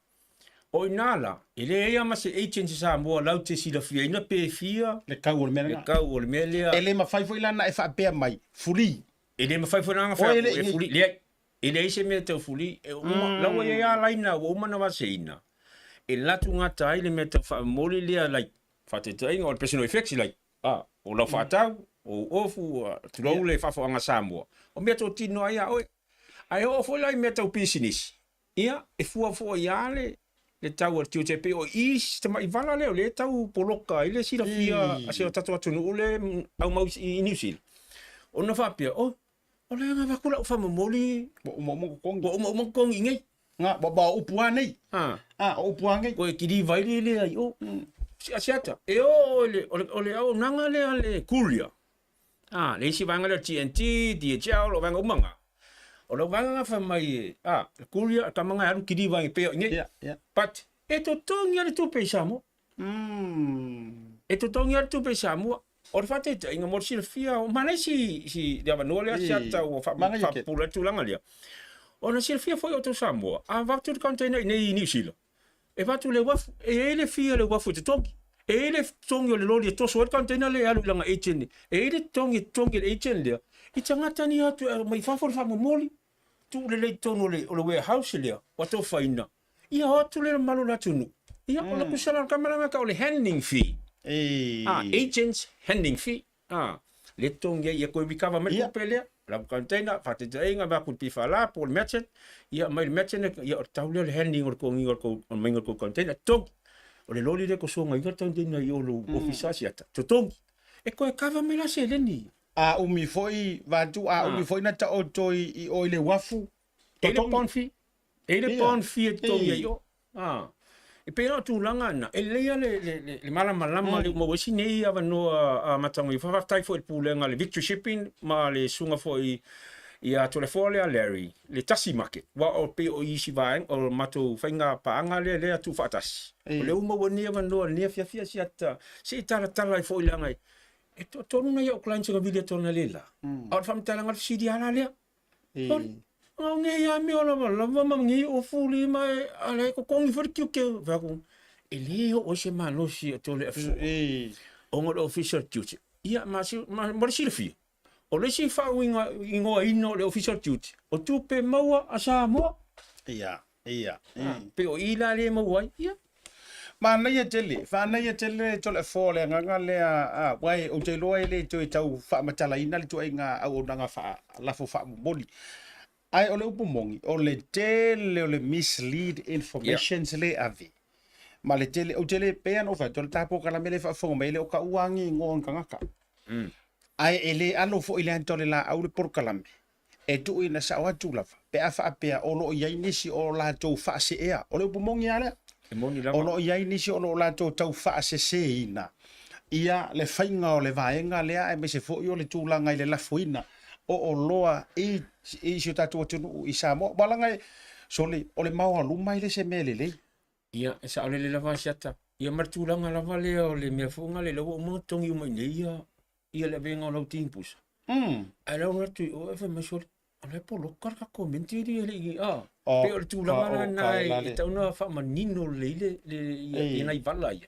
O i ina la, e leai lava ma se agent i Samoa latou te silafiaina pe fia le tau o le mea le tau o le mea lea. E le mafai foi la ona e faapea mai, fuli. E le mafai foi la ona fai atu e fuli, leai. E leai se mea tau fuli, e uma, la ua i ai lava laina ua uma ona vaseina, e latou gata ai le mea tau faamomoli lea like, faataitaiga o le personal effects like, a, o lau faatau, o ou ofu, tulou le faafofogaaga Samoa, o mea totino ai ia oe. Ae oo foi la i mea tau pisinisi, ia, e fua foi lava le, le tau o le tiute, pei o i si tamai vala lea o lea e tau poloka ai le silafia a si o tatou atunuu lea e aumau i Niu Sila, ona faapea, oh, o le aga avatu lau faamomoli, Ua uma uma totogi. Ua uma uma totogi i nei. Nga, ba o upu lava nei. Ha. A, o upu lava nei. Koe kiliva ai le lea i o. Asiata, e o le, o le, o le auaunaga lea a le courier. A, le isi vaega lea o le TNT, DHL, o vaega uma na. O lau vaega na fai mai e, a, le courier, le tama na e alu kiliva i pea i nei. Yeah, yeah. But, e totogi lava le tupe i Samoa. E totogi lava le tupe i Samoa. O le faataitaiga mo le silafia, o manaia si, si le avanoa lea Asiata ua faapupula ai le tulaga lea. Ona silafia foi e outou Samoa, a avatu le container i nei i Niu Sila, e avatu i le uafu, e i ai le fee a le uafu e totogi. E i ai le totogi o le loli e toso ai le container lea e alu i lana agent. E i ai le totogi e totogi e le agent lea. I tagata ni atu e mai fafo le faamomoli, tuu lelei i totonu o le, o le warehouse lea, ua tofaina, ia o atu lea le malo o le atunuu. Ia, o le kusala o le kamalaga ka o le handling fee. Ah, agents handling fee. Ah, le totogi ai, ia koe recover mai le tupe lea, lau container, faataitaiga, avea atu i le PFL po o le merchant, ia aumai le merchant, ia o le tau lea o le handling o le totogiina o le tou, o le maiga o le tou container, totogi. O le loli lea e tosoga ai le container i o lou ofisa asiata, totogi. E toe cover mai la seleni ia. A umi foi vaeatu, a umi foi na taoto i o i le uafu, E i le bond fee. E i le bond fee e totogi ai i o. A. E pei la o tulaga na, e lelei lava le, le, le, le malamalama le uma ua isi nei avanoa a matagofie. Faafetai foi i le pulega a le Victory Shipping ma le susuga foi ia Toleafoa lea Larry, le tasi market. Aua o pei o isi vaega, o matou faiga paaga lea lea tuufaatasi. O lea ua maua nei avanoa i lenei afiafi asiata se i talatala ai foi leaga e toatolu nai au clients na vili atu analeila. A o le faamatalaga o le fesili lava la lea. Sole, au nei a mea o lava lava ma nei o fuli ma e ala e totogi foi le tiute. Fai atu, e le oo ai se malosi o Toleafoa ona o le Ofisa o le Tiute. Ia, ma, ma, mo le silafia, o le isi faauiga igoaina o le Ofisa o le Tiute, o tupe maua a Samoa. Ia, ia. Pei o i la lea e maua ai. Ia. Manaia tele, manaia tele Toleafoa o le agaga lea, aua ou te iloa e le toe tau faamatalaina le ituaiga auaunaga faalafo faamomoli. Ae o le upu moni, o le tele o le mislead informations le ave. Ma le tele, ou te le pei lava ona ou fai atu, o le ta polokalame lea e faafofoga mai, e le o taua lava ni igoa o ni tagata. Ae e le alo foi i le ata o le laau le polokalame. E tuuina sao atu lava pe a faapea o lo o i ai nisi o latou faaseea. O le upu moni lava lea. E moni lava. O lo o i ai nisi o lo o latou tau faaseseina ia le faiga o le vaega lea aemaise foi o le tulaga i le lafoina o oloa i i si o tatou atunuu i Samoa. Aua leaga e, sole, o le maoaluma e le se mea lelei. Ia, e saolele lava Asiata. Ia ma le tulaga lava lea o le mea foi lea ua uma ona totogi uma i inei ia ia le avega o lau tigipusa. Ae la ua atu i o e fai mai sole, o la e poloka le tatou menti e le i a. Pei o le tulaga la lena e tatau ona faamanino lelei le le ia nai vala ia.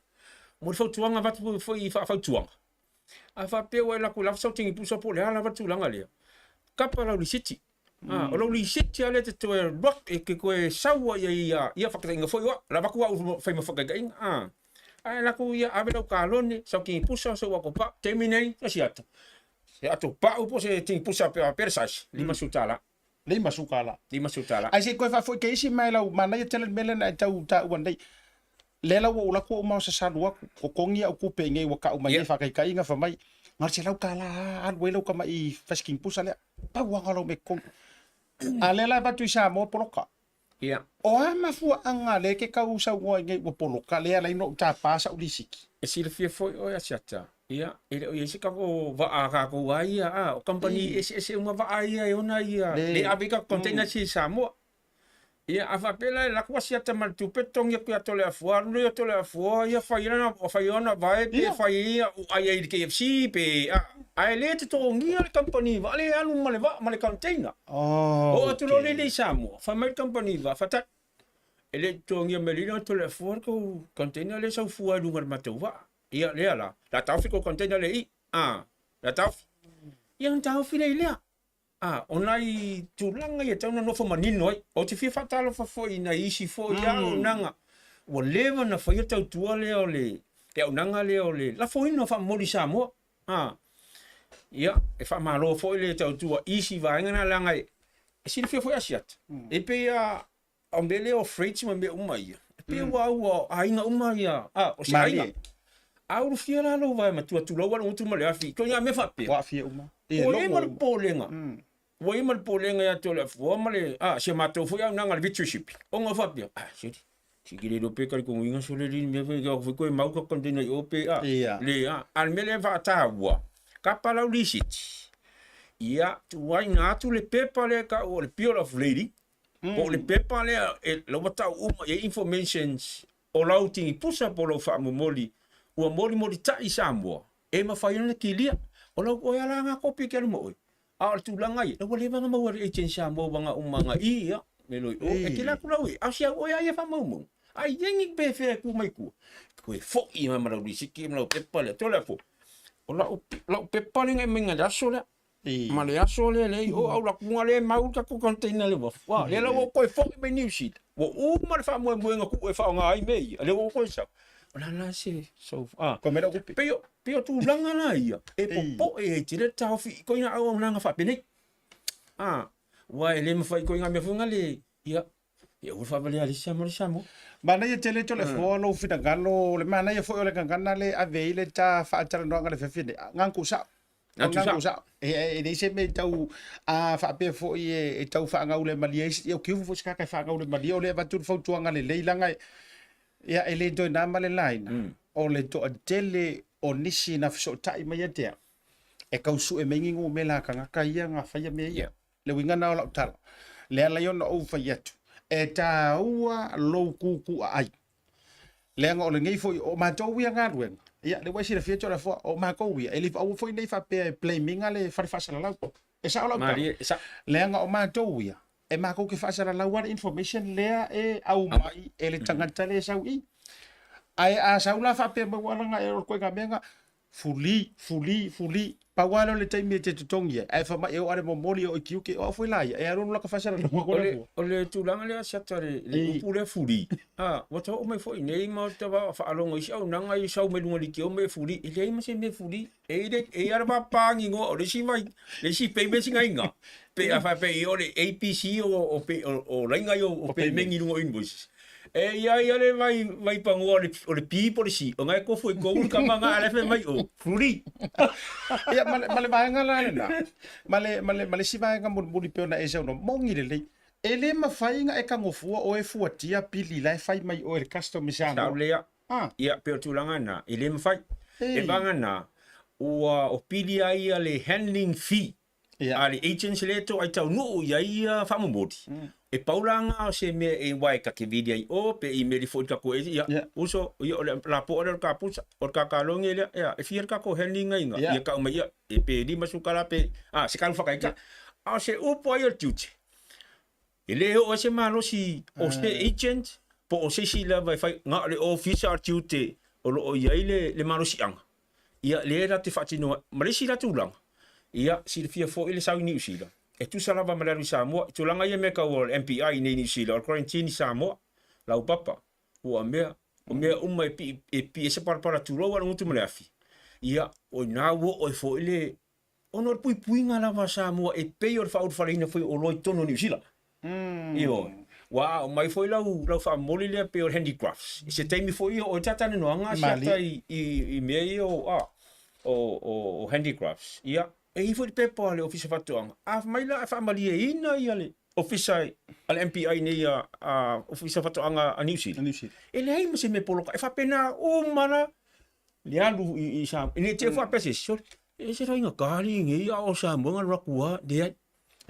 Mo le fautuaga avatu foi faafautuaga, a faapea ua e alu atu e lafo sau tigipusa po o le a lava le tulaga lea, kapa lau lisiti. O lou lisiti lava lea e te toe alu atu, e te toe sau ai i ai ia faataitaiga foi o au, o le avatu au e fai ma faataitaiga, ae alu atu ia ave lau kalone, sau tigipusa, sau ato pau, taimi nei, se isi ata, se ato pau po o se tigipusa pe le size, $50. $50. $50. Ae se i toe faafoi ke isi mai lau manaia tele le mea lea na e tau taua nei. Lea la ua ou alu atu ua uma ona sasalu atu, totogi au tupe i inei ua tau mai nei faataitaiga fai mai, na o le $100 lava alu ai lau tamai fasi pusa lea. Pau lava na o lau mea totogi. A lea la e avatu i Samoa poloka. O a mafuaaga lea e te tau saunoa ai nei ua poloka lea e ala ai ona ou tapa sau lisiti? E silafia foi oe Asiata, ia, e le o i ai se tatou vaa a tatou a ia, a, o kamupani eseese uma vaa ia e ona ia, le ave ai tatou container i Samoa. Ia, a faapea la e alu atu Asiata ma le tupe totogi atu ia Toleafoa, alu lea Toleafoa ia fai lana, fai ona vae pe fai ia ai ai i le KFC pe a, ae le totogia le kamupani vaa lea e alu ma le vaa ma le container. Oo atu loa lea i Samoa, fai mai le kamupani vaa, faatali, e le totogia mai e le Toleafoa le tou container lea e sau fua i luga o le matou vaa. Ia, lea la, o le a taofi tou container lea i i, a, o le a taofi. Ia ona taofi lea i lea. A, o nai tulaga ia e tatau ona nofo manino ai. Ou te fia faatalofa foi i nai isi foi auaunaga ua leva ona faia le tautua lea o le auaunaga lea o le lafoina o faamomoli i Samoa. A, ia, e faamalo foi le tautua i isi vaega na leaga e silafia foi Asiata, e pei lava o mea lea o freights ma mea uma ia, e pei ua au o aiga uma ia, a, o se aiga. A ulufia la lou vae matua, tulou lava lou gutu ma le afi, ituaiga mea faapea. Ua aafia uma. Ua i ai ma le popolega, ua i ai ma le popolega ia te Toleafoa ma le, a, si a matou foi auaunaga le Victory Shipping, ona faapea, a, sole, se i te le iloa pe talitonuina sole alii le mea foi, foi toe mau ta container i o pe, a, le, a, a o le mea lea e faataua, kapa lau lisiti, ia, tuuaiina atu le pepa lea e tau o le Bill of Lading, Po o le pepa lea e la ua tau uma i ai informations o lau tigipusa po o lau faamomoli ua molimolitai i Samoa e mafai ona kilia. O lau oe ala nga kopi ke alu ma oe. A o le tulaga ia, la ua leva ona maua e le agent Samoa ua nga uma nga i ia, me loi o, e kila atu lau e, a o si au oe a ia faamaumauga. A i ai ni pe fea e ku mai tua, toe foi mai ma lau lisiti ma lau pepa lea. Tole a fo, o lau, lau pepa lea na e aumai le aso lea. Ma le aso lea le i o au lakuga lea e mau le tatou container i le uafu. A, lea la ua ou toe foi mai Niu Sila, ua uma le faamoemoega kuu e faaaoga ai mea ia, lea ua ou toe sau. O le a la se so, a, Kua mai lau tupe. pei o, pei o tulaga la ia, e popoe ai tele le taofi i koina auaunaga faapenei. A, aua e le mafai koina mea foi ngale, ia, ia aua le faavalea a le isi Samoa le isi Samoa. Manaia tele Toleafoa lou finagalo, o le manaia foi o le gagana le ave ai le ta faatalanoaga i le afiafi nei. Gagana sao. Gagana sao. E leai se mea e tau a faapea foi e tau faagaulemalie ai, ia kiufu foi se tagata e faagaulemalie, o lea e avatu le fautuaga lelei leaga ia e le toe na ma le laina. O le toatele o nisi na fesootai mai ia te au, e tau sue mai ni numera a tagata ia na faia mea ia. Le uiga lena o lau tala, le ala ai ona ou fai atu, e taua lou kukuaai. Leaga o lenei foi, o matou ia galuega, ia, lea ua e silafia Toleafoa, o matou ia, e le aua foi nei faapea e blame ina le fale faasalalau. E sao lau tala? Malie, e sao. Leaga o matou ia, e matou te faasalalau lava le information lea e aumai e le tagata lea e sau i i. Ae a sau la faapea mai ua laga e o le ituaiga mea lena, Fuli, fuli, fuli, pau lava lea o le taimi e te totogi ai, ae fai mai e oo lava i le momoli e oo i tiute, o au foi la ia, e alu alu lata faasalalauga O le, o le tulaga lea Siata le, le upu lea fuli, a, ua tau oo mai foi i nei ma ou te faalogo i isi auaunaga ia sau mai luga o le leitio ma e fuli, e leai ma se mea e fuli. E i ai e i ai lava le pāgigoa o le isi vai, le isi payment sina iga, pe a faapea i o le ABC o, o, o, o laiga ia o pemegi i luga o invoices. E i ai ia le vai, vai pagoa o le, o le P po o le C, o na e tofu i kou le kama na a la e fai mai o, fuli. Ia, ma le, ma le vaega la lena, ma le, ma le, ma le isi vaega mulimuli pei ona e saunoa, moni lelei, e le mafai ona e tagofua oe e fuatia pili la e fai mai oe e le customer i Samoa. Sao lea. Ah. Ia, pei o le tulaga lena, e le mafai. E vaga na, ua o pili ai ia le handling fee a le agents lea e toai taunuu i ai ia faamomoli, e pau la nga o se mea e aua e ta te vili ai i o pe email ifo i le tatou agent, ia, uso, ia o le lapoa lea o le kapusa, o le kakalogi lea, ia, e fia le tatou handling ai nga, ia tau mai ia, e pe 50 tala pe, a, se kalu whakaita. A o se upu ai o le tiute, e le oo ai se malosi o se agent po o se isi lava e fai, na o le ofisa o le tiute o lo o i ai le, le malosiaga. Ia, lea la te faatinoa ma le isi la tulaga, ia, silafia foi le sau i Niu Sila, e tusa lava ma le alu i Samoa. I tulaga ia mea tau o le MPI i nei Niu Sila, o le quarantine i Samoa, laupapa, ua mea, o mea uma e pii, e pii ai se palapala tulou a le gutu ma le afi. Ia, o ina ua oo ai foi le, ona o le puipuiga lava a Samoa e pei o le faaulufaleina foi o oloa i totonu o Niu Sila. Ioe. Ua aao mai foi lau, lau faamomoli lea pei o le handicrafts. I se taimi foi ia o ai talanoaga a Siata i, i, i mea ia o, a, o, o, o handicrafts. Ia, e i ai foi le pepa a le Ofisa Faatoaga, a fai mai la e faamalieina ia le Ofisa a le MPI nei a, a Ofisa Faatoaga a Niu Sila. Niu Sila. E leai ma se mea poloka, e faapena uma la le alu i, i Samoa. E le te faapea se isi, sole, e se raiga kali nei a o Samoa nga alu atu a, leai.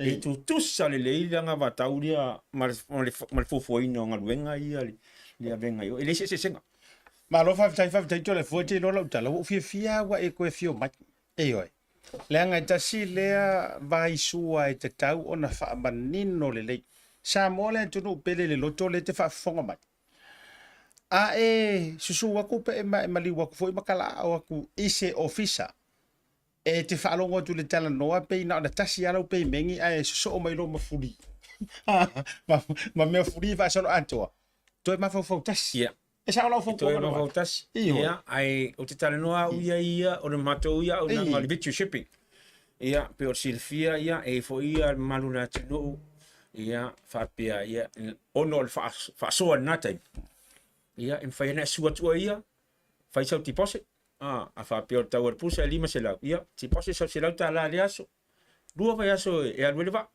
E tutusa lelei le anavatau lea ma le, ma le, ma le fuafuaina o galuega ia le, le avega i o. E leai se eseesega. Malo faafetai, faafetai Toleafoa, e te iloa lau tala, ua ou fiafia lava ua e toe afio mai. Ioe. Leaga e tasi lea vaisua e tatau ona faamanino lelei. Samoa le atunuu pele i le loto lea e te faafofoga mai. A e susu atu pe e maliu atu foi ma talaao atu i se ofisa, E te faalogo atu i le talanoa pei na ona tasi lava lau peimeni ae sosoo mai loa ma fuli ma mea fuli faasolo atoa. Toe mafaufau tasi. Ia. E sao lau fautuaga. Toe mafaufau tasi. Ia, ae ou te talanoa au ia ia, o le matou ia auaunaga o le video shipping. Ia, pei o le silafia ia, e i ai foi ia le mamalu o le atunuu, ia, faapea, ia, ona o le faasoa i lena taimi, ia, e mafai ona e sue atu ai ia, fai sau deposit, a, a faapea o le tau o le pusa e 500, ia, deposit sau $100 i le aso, lua vaiaso e alu ai le vaa.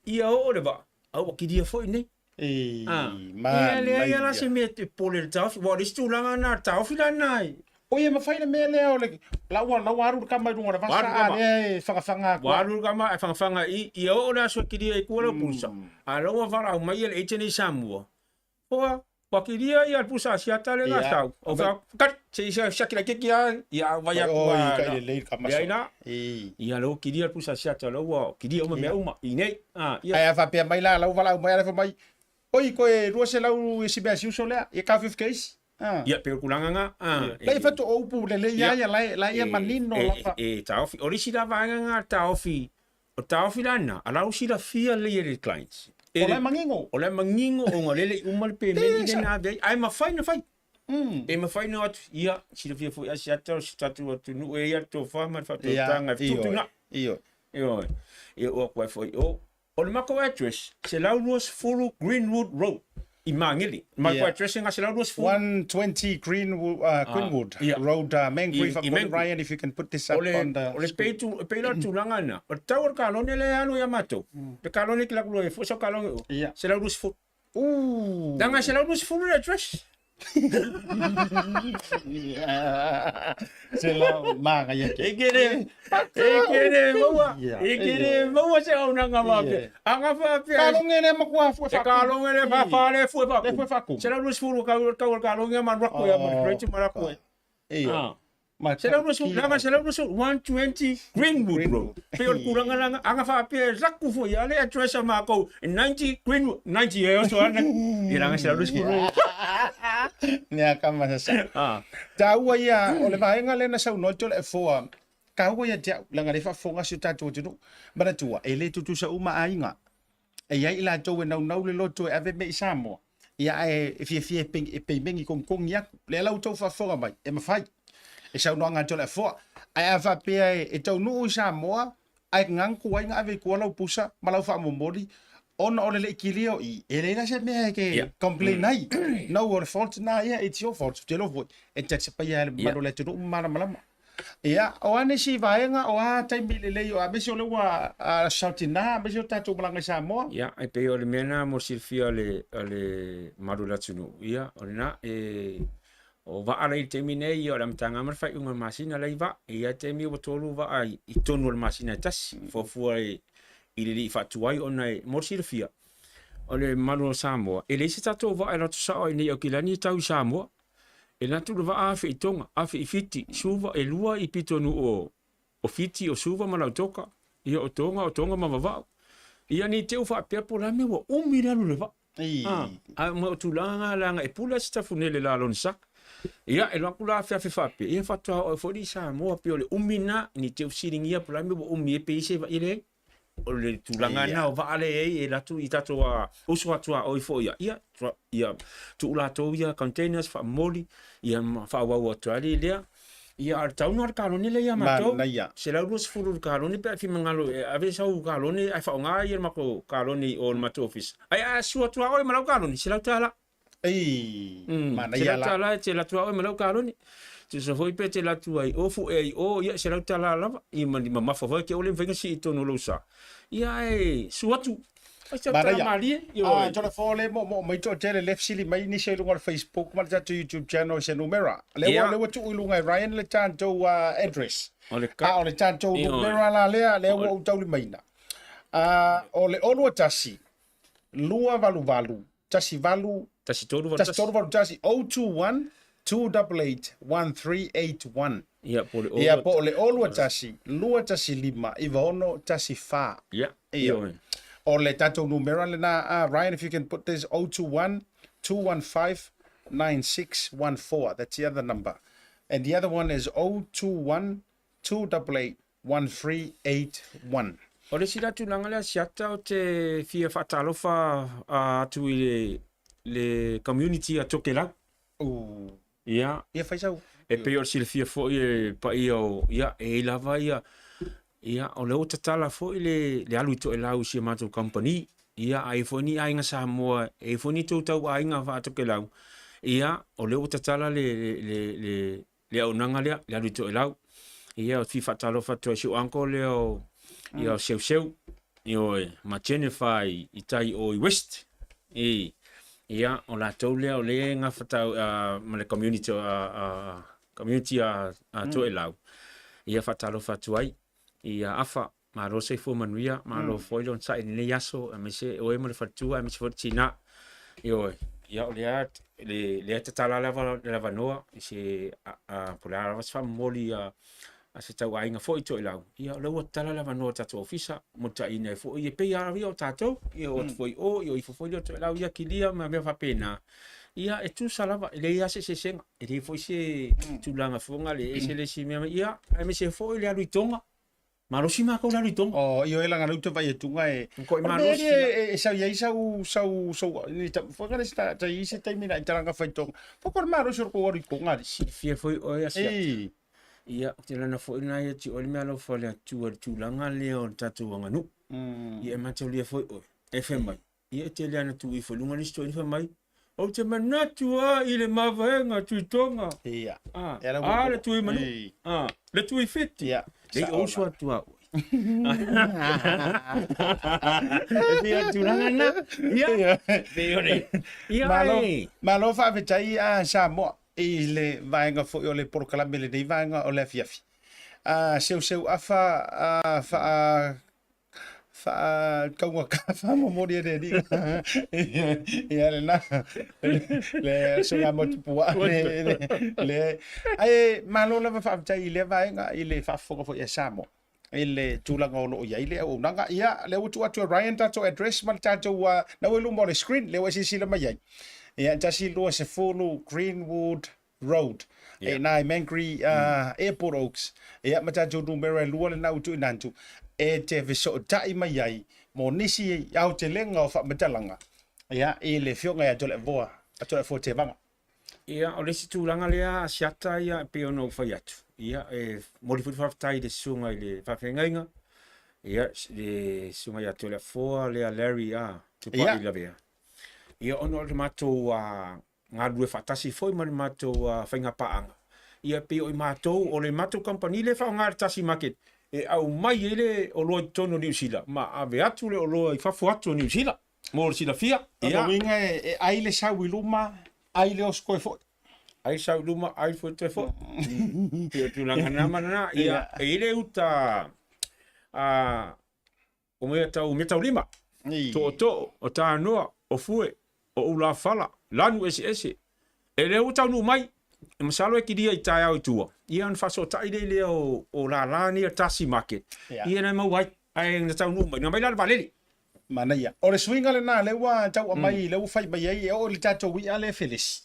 Ia oo le vaa, a ua kilia foi nei. Ei, A, manaia. e leai lava la se mea e pole i le taofi, aua o le isi tulaga lena, o le taofi la lena e. Oi, e mafai le mea lea o le, la ua, la ua alu le tama i luga o le Ua vasa, alu le a tama. lea e fagafaga atu Ua lava. alu le tama ae fagafaga i, ia oo le aso e kilia ai tua lau pusa, a o la ua valaau mai le agent i Samoa, Hoa, ua kilia ia le pusa asiata le na sau. O fa kat se isa siaki la kiki a ia vai atu Oi, a. kai lelei ka maso. Leai la. Ia lo kilia le pusa asiata lo ua kilia uma mea uma i nei. Ah, ia. Ai a faapea mai la lau valaau mai ala fai mai. Oi koe 200 i si mea si uso lea, ia ka 50 case. Ia, pei o le tulaga lena. Lea e faatoa upu lelei lava ia, la e ia manino lava. E taofi. O le isi la vaega lena taofi, o le taofi la lena, a la ua silafia lelei e le clients. O la e manino. O la e manino ona o lea e le i uma le pemeni lea na ave ai, ae mafai ona fai. E mafai ona o atu, ia, silafia foi Asiata o si tatou atunuu e i ai le tofa ma le faatautaga e fetuutuunai. Ioe. Ioe. E oo atu ai foi i o. O le matou address, 120 Greenwood Road i Magele. Matou address lena 120. 120 Greenwood, Greenwood Road, Mangere. I Mangere. Ryan, if you can put this up on the O le pei tu, pei la tulaga lena. O le tau o le kalone lea e alu ia matou. Le kalone ki laku e foi sau kalone o. 120. Ooh. Leaga e 120 le address. Se la manaia ke. E ke le, e ke le maua, e ke le maua se auaunaga faapea. A na faapea. Kalonge le makua fue E kalonge le fafa le fue faku. Le fue faku. 120 kau kau le kalonge ma raku ya ma rate ma raku. Ia. Ma 120, leaga 120, 120 Greenwood Road. Pei o le tulaga lena, a na faapea e raku foi a le address a makou 90 Greenwood, 90 e oso ana. Ia leaga 120. Nea ka masasa. Taua ia, o le vaega lea na saunoa atu le F4, taua ia te au, leaga lea e faafofoga si o tatou atunuu. Manatua, e le tutusa uma aiga. E i ai i latou e naunau le loto e ave mea i Samoa, ia ae e fiafia e peimengi kogikogi atu. Lea la ua outou faafofoga mai, e mafai. E saunoaga atu le Afoa. Ae a faapea e taunuu i Samoa, ae gagana ai na ave i tua lau pusa ma lau faamomoli, ona o le le i kilia o i, e leai la se mea e ke complain ai. No, o le fault na ia, it's your fault. Ou te iloa foi, e ta te paia e le mamalu o le atunuu ma malamalama. Ia, o a nisi vaega, o a taimi lelei, o aemaise o lea ua sautina, aemaise o tatou malaga i Samoa. Ia, e pei o le mea lena mo le silafia a le, a le mamalu o le atunuu, ia, o lena, e, o vaa la i le taimi nei, ia, o le amataga ma le faaiuga o le masina la i vaa. E i ai taimi ua tolu vaa i, i totonu o le masina e tasi, fuafua i, i le lii faatuai ona e, mo le silafia, o le mamalu o Samoa, e leai se tatou vaa e alu atu sao i nei Aukilani e tau i Samoa. E alu atu le vaa afe i Tonga, afe i Fiti, Suva, e lua i pitonuu o, o Fiti, o Suva ma Lautoka, ia o Tonga, o Tonga ma Vava'u. Ia ne i te i ua faapea po o le a le mea ua umi le alu o le vaa. A, a ma o tulaga na leaga e pule se tafunele la lona sa. Ia, e alu atu la afeafe faapea, ia faatoa oo ai foi le i Samoa, pei o le umi lena, ne i te i ua fesiligia po o le a le mea ua umi ai pe i ai se vaa, ia leai. O le tulaga lena o vaa lea e i ai, e alu atu i tatou uso atuaoi foi ia, ia, ia tuu latou ia containers faamomoli, ia ma faaauau atu ai lea. Ia, a o le tau lena o le kalone lea ia matou. Manaia. 120 le kalone pe a e finagalo e ave sau kalone ae faaaoga ia le matou kalone i o i le matou ofisa. Ae a sua atu lava oe ma lau kalone, $100. Ei, manaia la. $100 e te alu atu lava oe ma lau kalone. Tusa foi pe te alu atu ai o fu'e ai o, ia $100 lava. Ia ma mamafa foi te ʻole mafai ona sii i totonu o lou sa. Ia ae su atu. Ai se tala malie. Ah, tole fo le mo mo mai to tele left sili mai ni se lunga le Facebook ma le tatou YouTube channel se numera. Le ua le ua tuu i lunga e Ryan le tatou address. O le ka. A o le tatou numera la lea lea ua ou taulimaina. O le 021 288 18 1381. 1381 021 288 1381. Ia, po o le Ia, po o le 021 215 9614. Ia, Ia. O le tatou numera lena, Ryan, if you can put this, 021 215 9614. That's the other number. And the other one is 021 288 1381. O le isi la tulaga lea Siata ou te fia faatalofa atu i le, le community a Tokelau. Ia. Ia fai sau. E pei o le silafia foi e le paia o, ia, e i ai lava ia, ia, o lea ua tatala foi le, le alu i Toelau i si a matou kamupani. Ia, a i ai foi ni aiga Samoa, e i ai foi ni tou tau aiga faa-Tokelau, ia, o lea ua tatala le, le, le, le, le auaunaga lea, le alu i Toelau. Ia, ou te fia faatalofa atu ai i si ou uncle lea o, ia, o Seuseu, ioe, ma Jennifer i, i tai o i West. I, ia, o latou lea o lea e gafatau ma le community, community a, a Toelau. Ia, faatalofa atu ai. Ia, Afa, malo le soifua manuia, malo foi le onosai i lenei aso, aemaise oe ma le faletua, aemaise foi le tina. Ioe, ia o lea, le, lea e tatala lava le avanoa i se, a, a, po o le a lava se faamomoli a, a se tauaiga foi i Toelau, ia o lea ua tatala le avanoa i le tatou ofisa, molitaina ai foi, e pei lava ia o tatou, ia o atu foi i o, ia o ifo foi lea o Toelau ia kilia ma mea faapena. Ia, e tusa lava, e leai lava se eseesega, e leai foi se tulaga foi na le ese le isi mea, ia, aemaise foi le alu i Tonga. Malosi matou le alu i Tonga. Oh, ioe leaga lea ou te vaai atu e Matua O le mea malosi lea e sau i ai sau sau sau ni ta foi ngale ta ta i se taimi na i talanga fai Tonga. Foi ko le malosi o le kou alu i Tonga ali. Silafia foi oe Asiata. Ei. Ia, ou te lana foi lena ia te oe le meaalofa o le Atua i le tulaga lea o le tatou aganuu. Ia e mataulia foi oe, e fai mai, ia e tele ana tuu ifo i luga le isi toeaina fai mai, Ou te manatu a i le mavaega Tuitoga. Ia. A, E ala ua a le Tuimanu. Ei. A, le Tuifiti. Ia. Lei Sao uso la. atu a oe. E pei o le tulaga lena. Ia. Pei o le. Ia Malo, e. malo faafetai a Samoa i le vaega foi o le polokalame lenei vaega o le afiafi. A seuseu afa a faa faataugata faamomoli e le alii. Ia lena, le soga motu puaa le, le, ae malo lava faafetai i lea vaega i le faafofoga foi a Samoa i le tulaga o lo o i ai le auaunaga. Ia, lea ua tuu atu e Ryan tatou address ma le tatou, na ua i luma o le screen, lea ua e silasila mai ai. Ia, 120 Greenwood Road, e nā i Mangere Airport Oaks. Ia, ma tatou numera e lua lena ua tuuina atu, e te fesootai mai ai mo nisi aotelega o faamatalaga, ia, i le Afioga ia Toleafoa, a Toleafoa Tevaga. Ia, o le isi tulaga lea a Siata ia e pei ona ou fai atu, ia, e momoli foi le faafetai i le susuga i le faafeagaiga, ia, le susuga ia Toleafoa lea Larry a, Tupai Lavea. Ia, ona o le matou galulue faatasi foi ma le matou faiga paaga. Ia pei o i matou, o le matou kamupani lea e faaaoga le Tasi Market e aumai ai le oloa i totonu o Niu Sila ma ave atu le oloa i fafo atu o Niu Sila mo le silafia. O lona uiga e ai le sau i luma, ai le oso toe foi. Ai sau i luma, ai foi toe foi. Pei o tulaga na ma lena. Ia, e i ai le uta a O mea tau meataulima, tootoo, o tanoa, o fue, o ulafala, lanu eseese. E lea ua taunuu mai, e masalo e kilia i taeao i tua, ia ona faasootai lea lea o, o lala nei o Tasi Market, ia na maua ai, ae na taunuu mai, na mai la le vaalele. Manaia. O le suiga lena lea ua tau aumai, lea ua fai mai ai, e oo i le tatou i'a lea e felesi.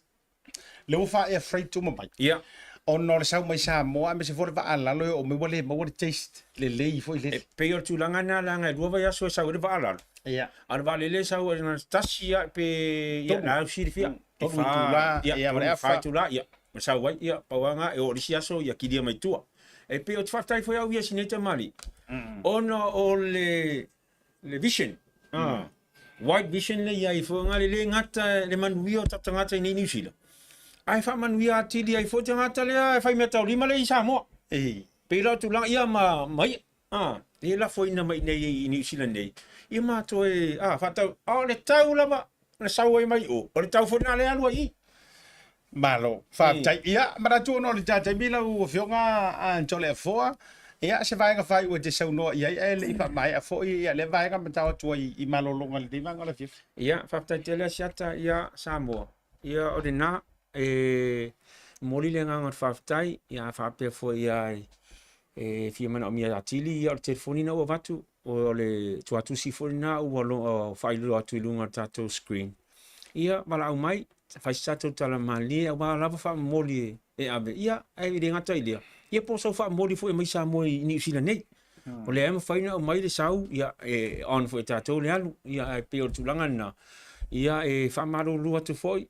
Lea ua faa-air freight uma mai. Ia. Ona o le sau mai Samoa aemaise foi le vaa lalo e oo mai ua le maua le taste lelei foi lele. E pei o le tulaga lena leaga e lua vaiaso e sau ai le vaa lalo. Ia. A o le vaalele e sau ai na o le tasi lava pe ia Tolu. la e silafia. E Tolu itula, ia, ia, ma le tolu, afa. fa itula, ia, ma sau ai, ia, pau lava lena, e oo i le isi aso ia kilia mai tua. E pei ou te faafetai foi au ia si nei tamalii, ona o le le vision, ah, wide vision le iai foi ngale le gata le manuia o tatou tagata i nei Niu Sila, ae faamanuia atili ai foi tagata lea e fai meataulima lea i Samoa. Ei. Pei la o tulaga ia ma, ma ia, ah, e lafoina mai nei i Niu Sila nei, ia ma toe, ah, faatau, a o le tau lava na sau ai mai o, o le tau foi lena lea e alu ai i. Malo, faafetai. Ia, manatu ona o le ta taimi lau Afioga a Toleafoa, ia, se vaega faaiu e te saunoa i ai ae le i faamaea foi ia lea vaega ma tao atu ai i malologa i lenei vaega o le afiafi. Ia, faafetai tele Asiata, ia, Samoa. Ia, o lena, e momoli le agaga o le faafetai, ia, a faapea foi ia e fia manaomia atili, ia, o le telefoni lena ua avatu, o le tuatusi foi lena ua faailoa atu i luga o le tatou screen. Ia, valaau mai, fai se tatou tala malie aua lava faamomoli e ave. Ia, ae le gata i lea, ia po o sau faamomoli foi e aumai Samoa i Niu Sila nei. O lea e mafai ona aumai le sau, ia, e on foi e tatou le alu. Ia, ae pei o le tulaga lena, ia, e faamalulu atu foi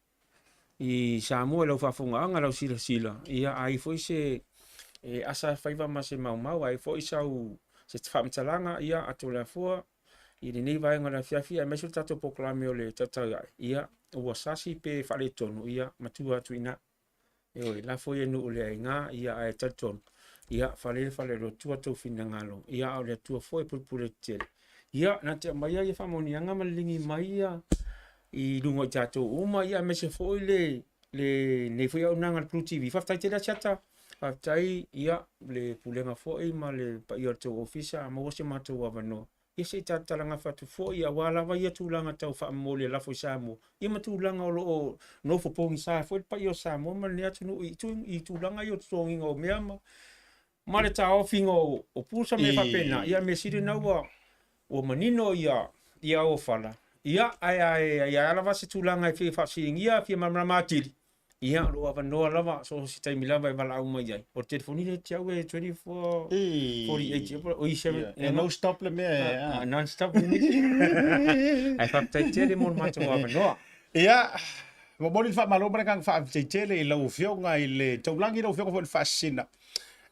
i Samoa i lau faafofogaaga, lau silasila, ia, a i ai foi se e asa faiva ma se maumau, a i ai foi sau se faamatalaga, ia, Atoleafoa, i lenei vaega o le afiafi, aemaise o le tatou polokalame o le Tautai Ae, ia, ua sasi pe faaletonu, ia, matua atu i ina. Ioe, lafo ia nuu le aiga, ia, ae talitonu, ia, fale le fale o le Atua tou finagalo, ia, a o le Atua foi e pulepule tetele. Ia, na te aumaia ia faamanuiaga ma liligi mai ia i luga o i tatou uma, ia, aemaise foi le, lenei foi auaunaga a le Blue TV. Faafetai tele Asiata, faafetai, ia, le Pulega foi ma le paia o le tou Ofisa, a maua se matou avanoa, ia se i tatalagafa atu foi aua lava ia tulaga tau faamomoli e lafo i Samoa, ia ma tulaga o lo o nofo pogisa foi le paia o Samoa ma lenei atunuu i, i tulaga ia o totogiga o mea ma, ma le taofiga o, o pusa mea faapena. Ia mea sili na ua, ua manino ia, ia auofala. Ia, ae ae ae a lava se tulaga e fia faafesiligia, fia malamalama atili, ia, o lou avanoa lava, so o se taimi lava e valaau mai ai. O le telefoni lea te au e 24, 48, oi, 7, E no stop le mea e, a. Non stop le mea. Ae faafetai tele mo le matou avanoa. Ia, momoli le faamalo ma le agaga faafetai tele i lau Afioga i le Taulagi, lau Afioga foi i le Faasisina.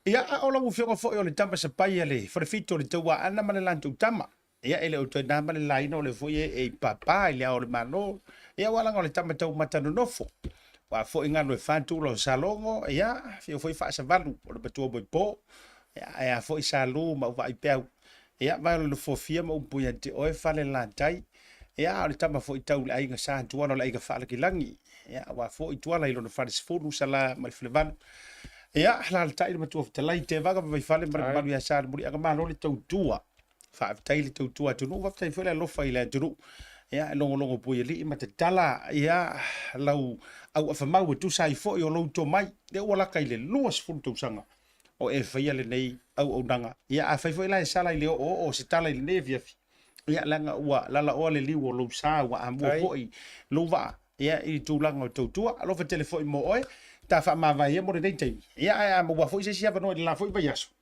Ia, a o lau Afioga foi o le tama sapai a le Falefitu o le Tauaana ma le latou tama. Ia, e le o toe na ma le laina o le foi e, e i pāpā i le ao o le Malo. Ia, aua leaga o le tama taumata nonofo. Ua foi galu e fa tula o Salogo, ia, afio foi Faasavalu o le matua moepo. Ia, ae a foi Salu ma Uvaa'ipeau. Ia, vai o le Nofofia ma upu ia te oe Falelatai. Ia, a o le tama foi tau i le aiga Sa Tuala o le aiga Faalagilagi. Ia, aua foi Tuala i lona falesefulu, Sala ma le Falevalu. Ia, alaalatai le matua fetalai, Tevaga ma Vaifale ma le mamalu ia Salemuliaga, malo le tautua. Faafetai le tautua atunuu, faafetai foi le alofa i le atunuu. Ia, e logologo puialii ma tatala, ia, lau auafamau e tusa ai foi o lou tomai. Lea ua laka i le 20 tausaga o e faia lenei auaunaga. Ia, afai foi la e sala i le oooo o se tala i lenei afiafi, ia, leaga ua lalaoa le liu o lou sa, ua amua foi lou vaa, ia, i le tulaga o le tautua. Alofa tele foi mo oe, ta faamavae ia mo lenei taimi. Ia, ae a maua foi se isi avanoa i le la foi vaiaso,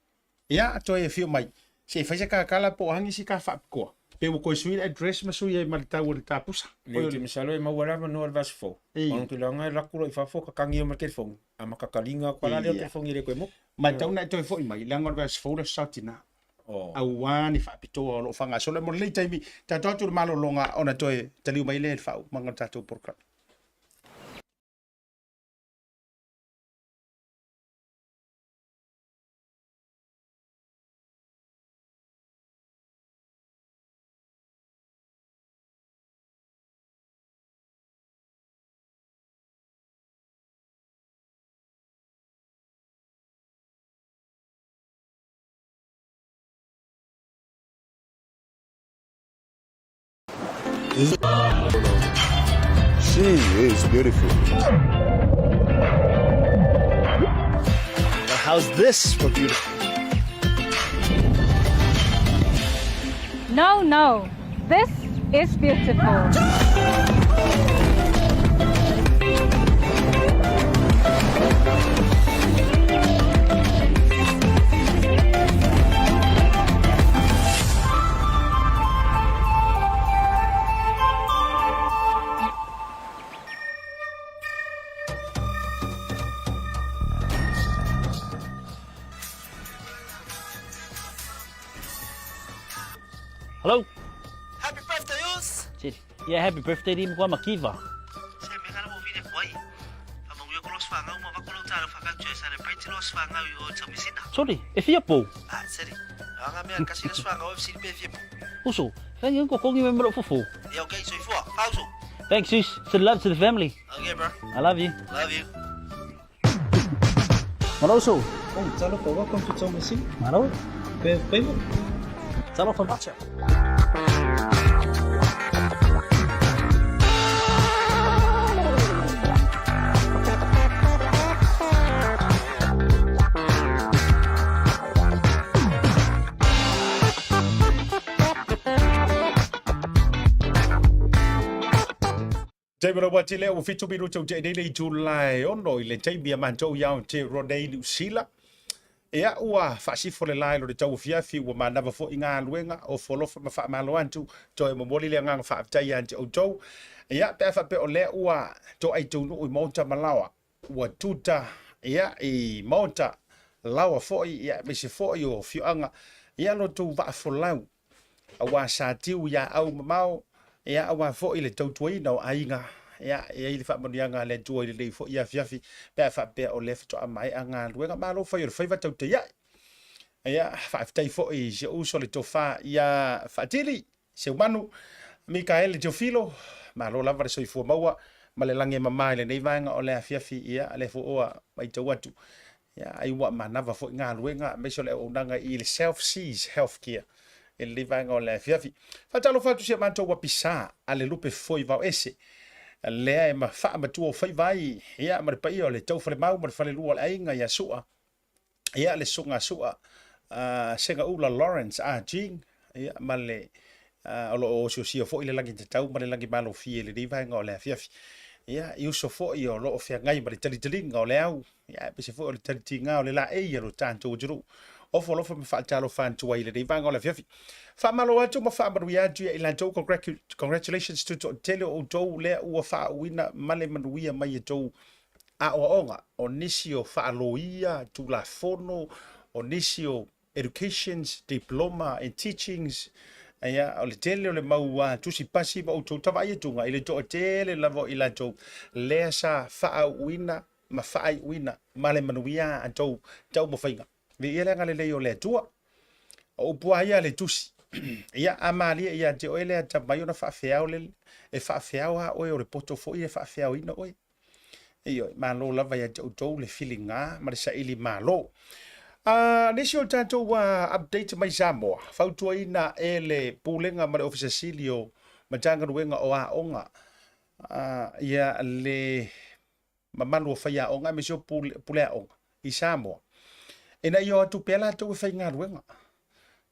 Ia, toe afio mai, se i fai se kakala po o a nisi ka faapitoa. Pe ua toe sui le address ma sui ai ma le tau o le tapusa. Nei, ou te masalo e maua lava noa le vaiaso fou. Ona ou te iloa e alu atu loa i fafo kakagi ai ma le telefoni, a ma kakaliga atu lava la lea o le telefoni e le toe motu. Ma e tatau ona e toe foi mai, leaga o le vaiaso fou le Aso Sa Tina. Aua ni faapitoa o lo o faagasolo. Mo lenei taimi, tatou atu i le malologa ona toe taliu mai lea i le faaumaga o le tatou polokalame. She is beautiful. Now how's this for beautiful? No, no. This is beautiful. Hello. Happy birthday, Us! Yeah, happy birthday di mkwa makiva. Se me kana mo vile kwai. Fa mangu ko los fanga uma va ko lo talo fa ka celebrate los fanga o tamisina. Sorry, e fia pou. Ah, seri. Anga mea kasi los fanga o FC pe fia pou. Uso, thank you ko kongi me mero fufu. Yeah, okay, so ifua. Pauso. Thanks, sis. Send love to the family. Okay, bro. I love you. Love you. Malo uso. Oh, talofa, welcome to Tomasina. Malo. Pe flavor. Talofa macha. Taimi o ati lea ua fitu minuta ua nei le itula e ono i le taimi a matou i Aotearoa nei Niu Sila. Ia ua faasifo le la i lo le tauafiafi ua manava foi galuega o folofa ma faamalo atu toe momoli le agaga faafetai ia te outou. Ia pe a faapea o lea ua toai taunuu i maota ma laoa ua tuta ia i maota laoa foi ia aemaise foi o afioaga ia lo tou vaafolau aua sa tiu ia au mamao ia aua foi le tautuaina o aiga ia e ai le faamanuiaga a le Atua i lenei foi afiafi pe a faapea o lea faatoa maea galuega malo fai o le faiva taute ai. Ia faafetai foi i si ou uso le tofa ia Faatili Seumanu Mikaele Teofilo, malo lava le soifua maua ma le lagi e mama i lenei vaega o le afiafi ia lea foi ua matau atu ia ai ua manava foi galuega aemaise o le auaunaga i le Self Seas Healthcare i lenei vaega o le afiafi. Faatalofa atu si a matou apisa a le lupe foi vao ese lea e faamatua o faiva ai ia ma le paia o le Taufalemau ma le falelua o le aiga ia Sua ia le susuga Sua Segaula Lawrence Ah Jing ia ma le O lo o osiosia foi le lagi tatau ma le lagi malofie i lenei vaega o le afiafi. Ia, i uso foi o lo o feagai ma le talitaliga o le au, ia, aemaise foi o le talitiga o le laei a lo tatou atunuu. Ofo alofa ma faatalofa atu ai i lenei vaega o le afiafi. Faamalo atu ma faamanuia atu ia i latou. Congratulations to toatele o outou lea ua faauuina ma le manuia mai e tou aoaoga. O nisi o faaloia, tulafono, o nisi o educations, diploma in teachings, ia, o le tele o le mau tusi pasi ma outou tavaai atuga i le toatele lava o i latou lea sa faauuina ma faaiuina ma le manuia a tou taumafaiga. Viia le agalelei o le Atua. O upu lava ia a le tusi. Ia, a malie ia te oe le atamai ona faafeao le, e faafeao lava oe o le poto foi e faafeaoina oe. Ioe, malo lava ia te outou le filiga ma le saili malo. A nisi o tatou update mai Samoa, fautuaina e le Pulega ma le Ofisa Sili o Matagaluega o Aoga ia le mamalu o faiaoga aemaise o puleaoga i Samoa, ina ia o atu pea latou e faigaluega.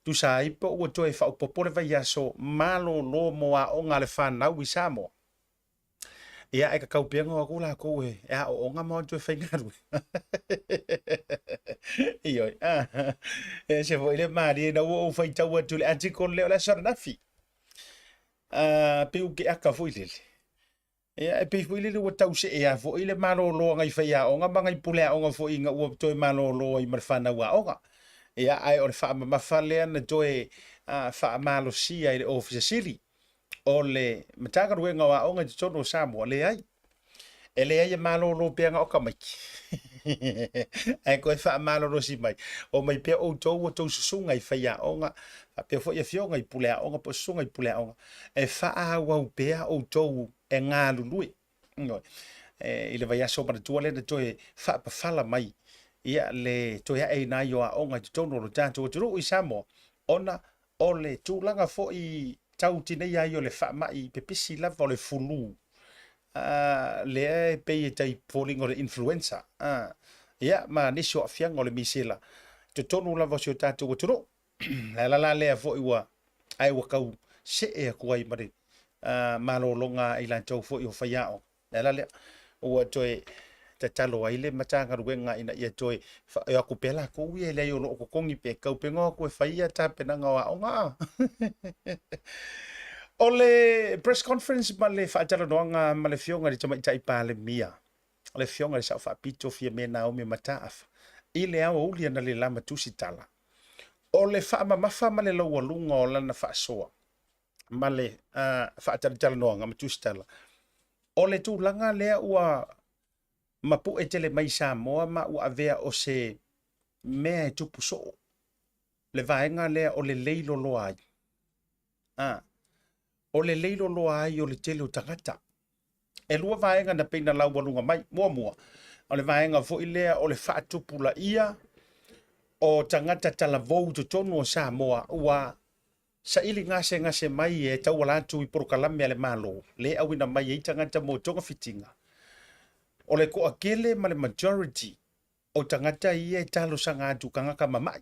Tusa ai po ua toe faaopoopo le vaiaso malolo mo aoga a le fanau i Samoa. Ia, e tatau pea ona o atu latou e aooga ma o atu e faigaluega. Ioe. E ese foi le malie ina ua ou faitau atu i le article lea o le aso ananafi. Pei ua keaka foi lele. Ia, e pei foi lele ua tau see lava foi le malolo a nai faiaoga ma nai puleaoga foi ina ua toe malolo ai ma le fanau aoga. Ia, ae o le faamamafa lea na toe faamalosia e le Ofisa Sili o le Matagaluega o Aoga i totonu o Samoa, leai. E leai e malolo pea na o tamaiti. Ae toe faamalolosi mai, omai pea outou ua tou susuga i faiaoga, faapea foi afioga i puleaoga po o susuga i puleaoga, e faaauau pea outou e galulue. Ioe. E, i le vaiaso manatua lea na toe faapafala mai ia le toe aeina ai o aoga i totonu o lo tatou atunuu i Samoa, ona o le tulaga foi tau tineia ai o le faamai pepesi lava o le fulu, lea e pei e tai foliga o le influenza, ia, ma nisi o aafiaga o le misela i totonu lava o si o tatou atunuu. Le ala la lea foi ua, ae ua tau see atu ai ma le malologa a i latou foi o faiaoga. Le ala lea ua toe tatalo ai le Matagaluega ina ia toe o atu pea latou ia e leai o lo o totogi pe tau pea ona o atu e fai ia tapenaga o aoga. O le press conference ma le faatalanoaga ma le Afioga i le Tamaitai Palemia, le Afioga i le Sao Faapito Fiame Naomi Mataafa, i le aoauli analeila ma tusitala, o le faamamafa ma le laualuga o lana faasoa ma le faatalatalanoaga ma tusitala, o le tulaga lea ua mapu'e tele mai i Samoa ma ua avea o se mea e tupu soo, le vaega lea o le lei loloa ai. A, o le lei loloa ai o le tele o tagata. E lua vaega na pei na laualuga mai. Muamua, o le vaega foi lea o le faatupulaia o tagata talavou i totonu o Samoa ua saili gasegase mai e tauala atu i polokalame a le Malo le auina mai ai tagata mo togafitiga. O le toatele ma le majority o tagata ia e talosaga atu tagata mamai,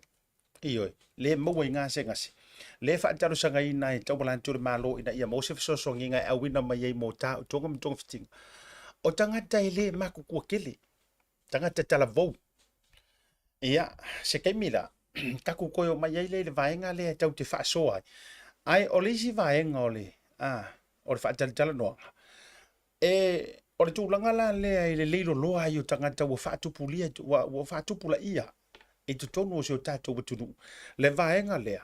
ioe, le maua i gasegase, le faatalosagaina e tauala atu le Malo ina ia maua se fesoasoaniga e auina mai ai mo taotoga ma togafitiga. O tagata e le matutua tele, tagata talavou. Ia, se taimi la, tatou toe omai ai lea i le vaega lea e tau te faasoa ai. Ae o le isi vaega o le, a, o le faatalatalanoaga, e, o le tulaga la lea i le leiloloa ai o tagata ua faatupulia, ua, ua faatupulaia i totonu o si o tatou atunuu, le vaega lea,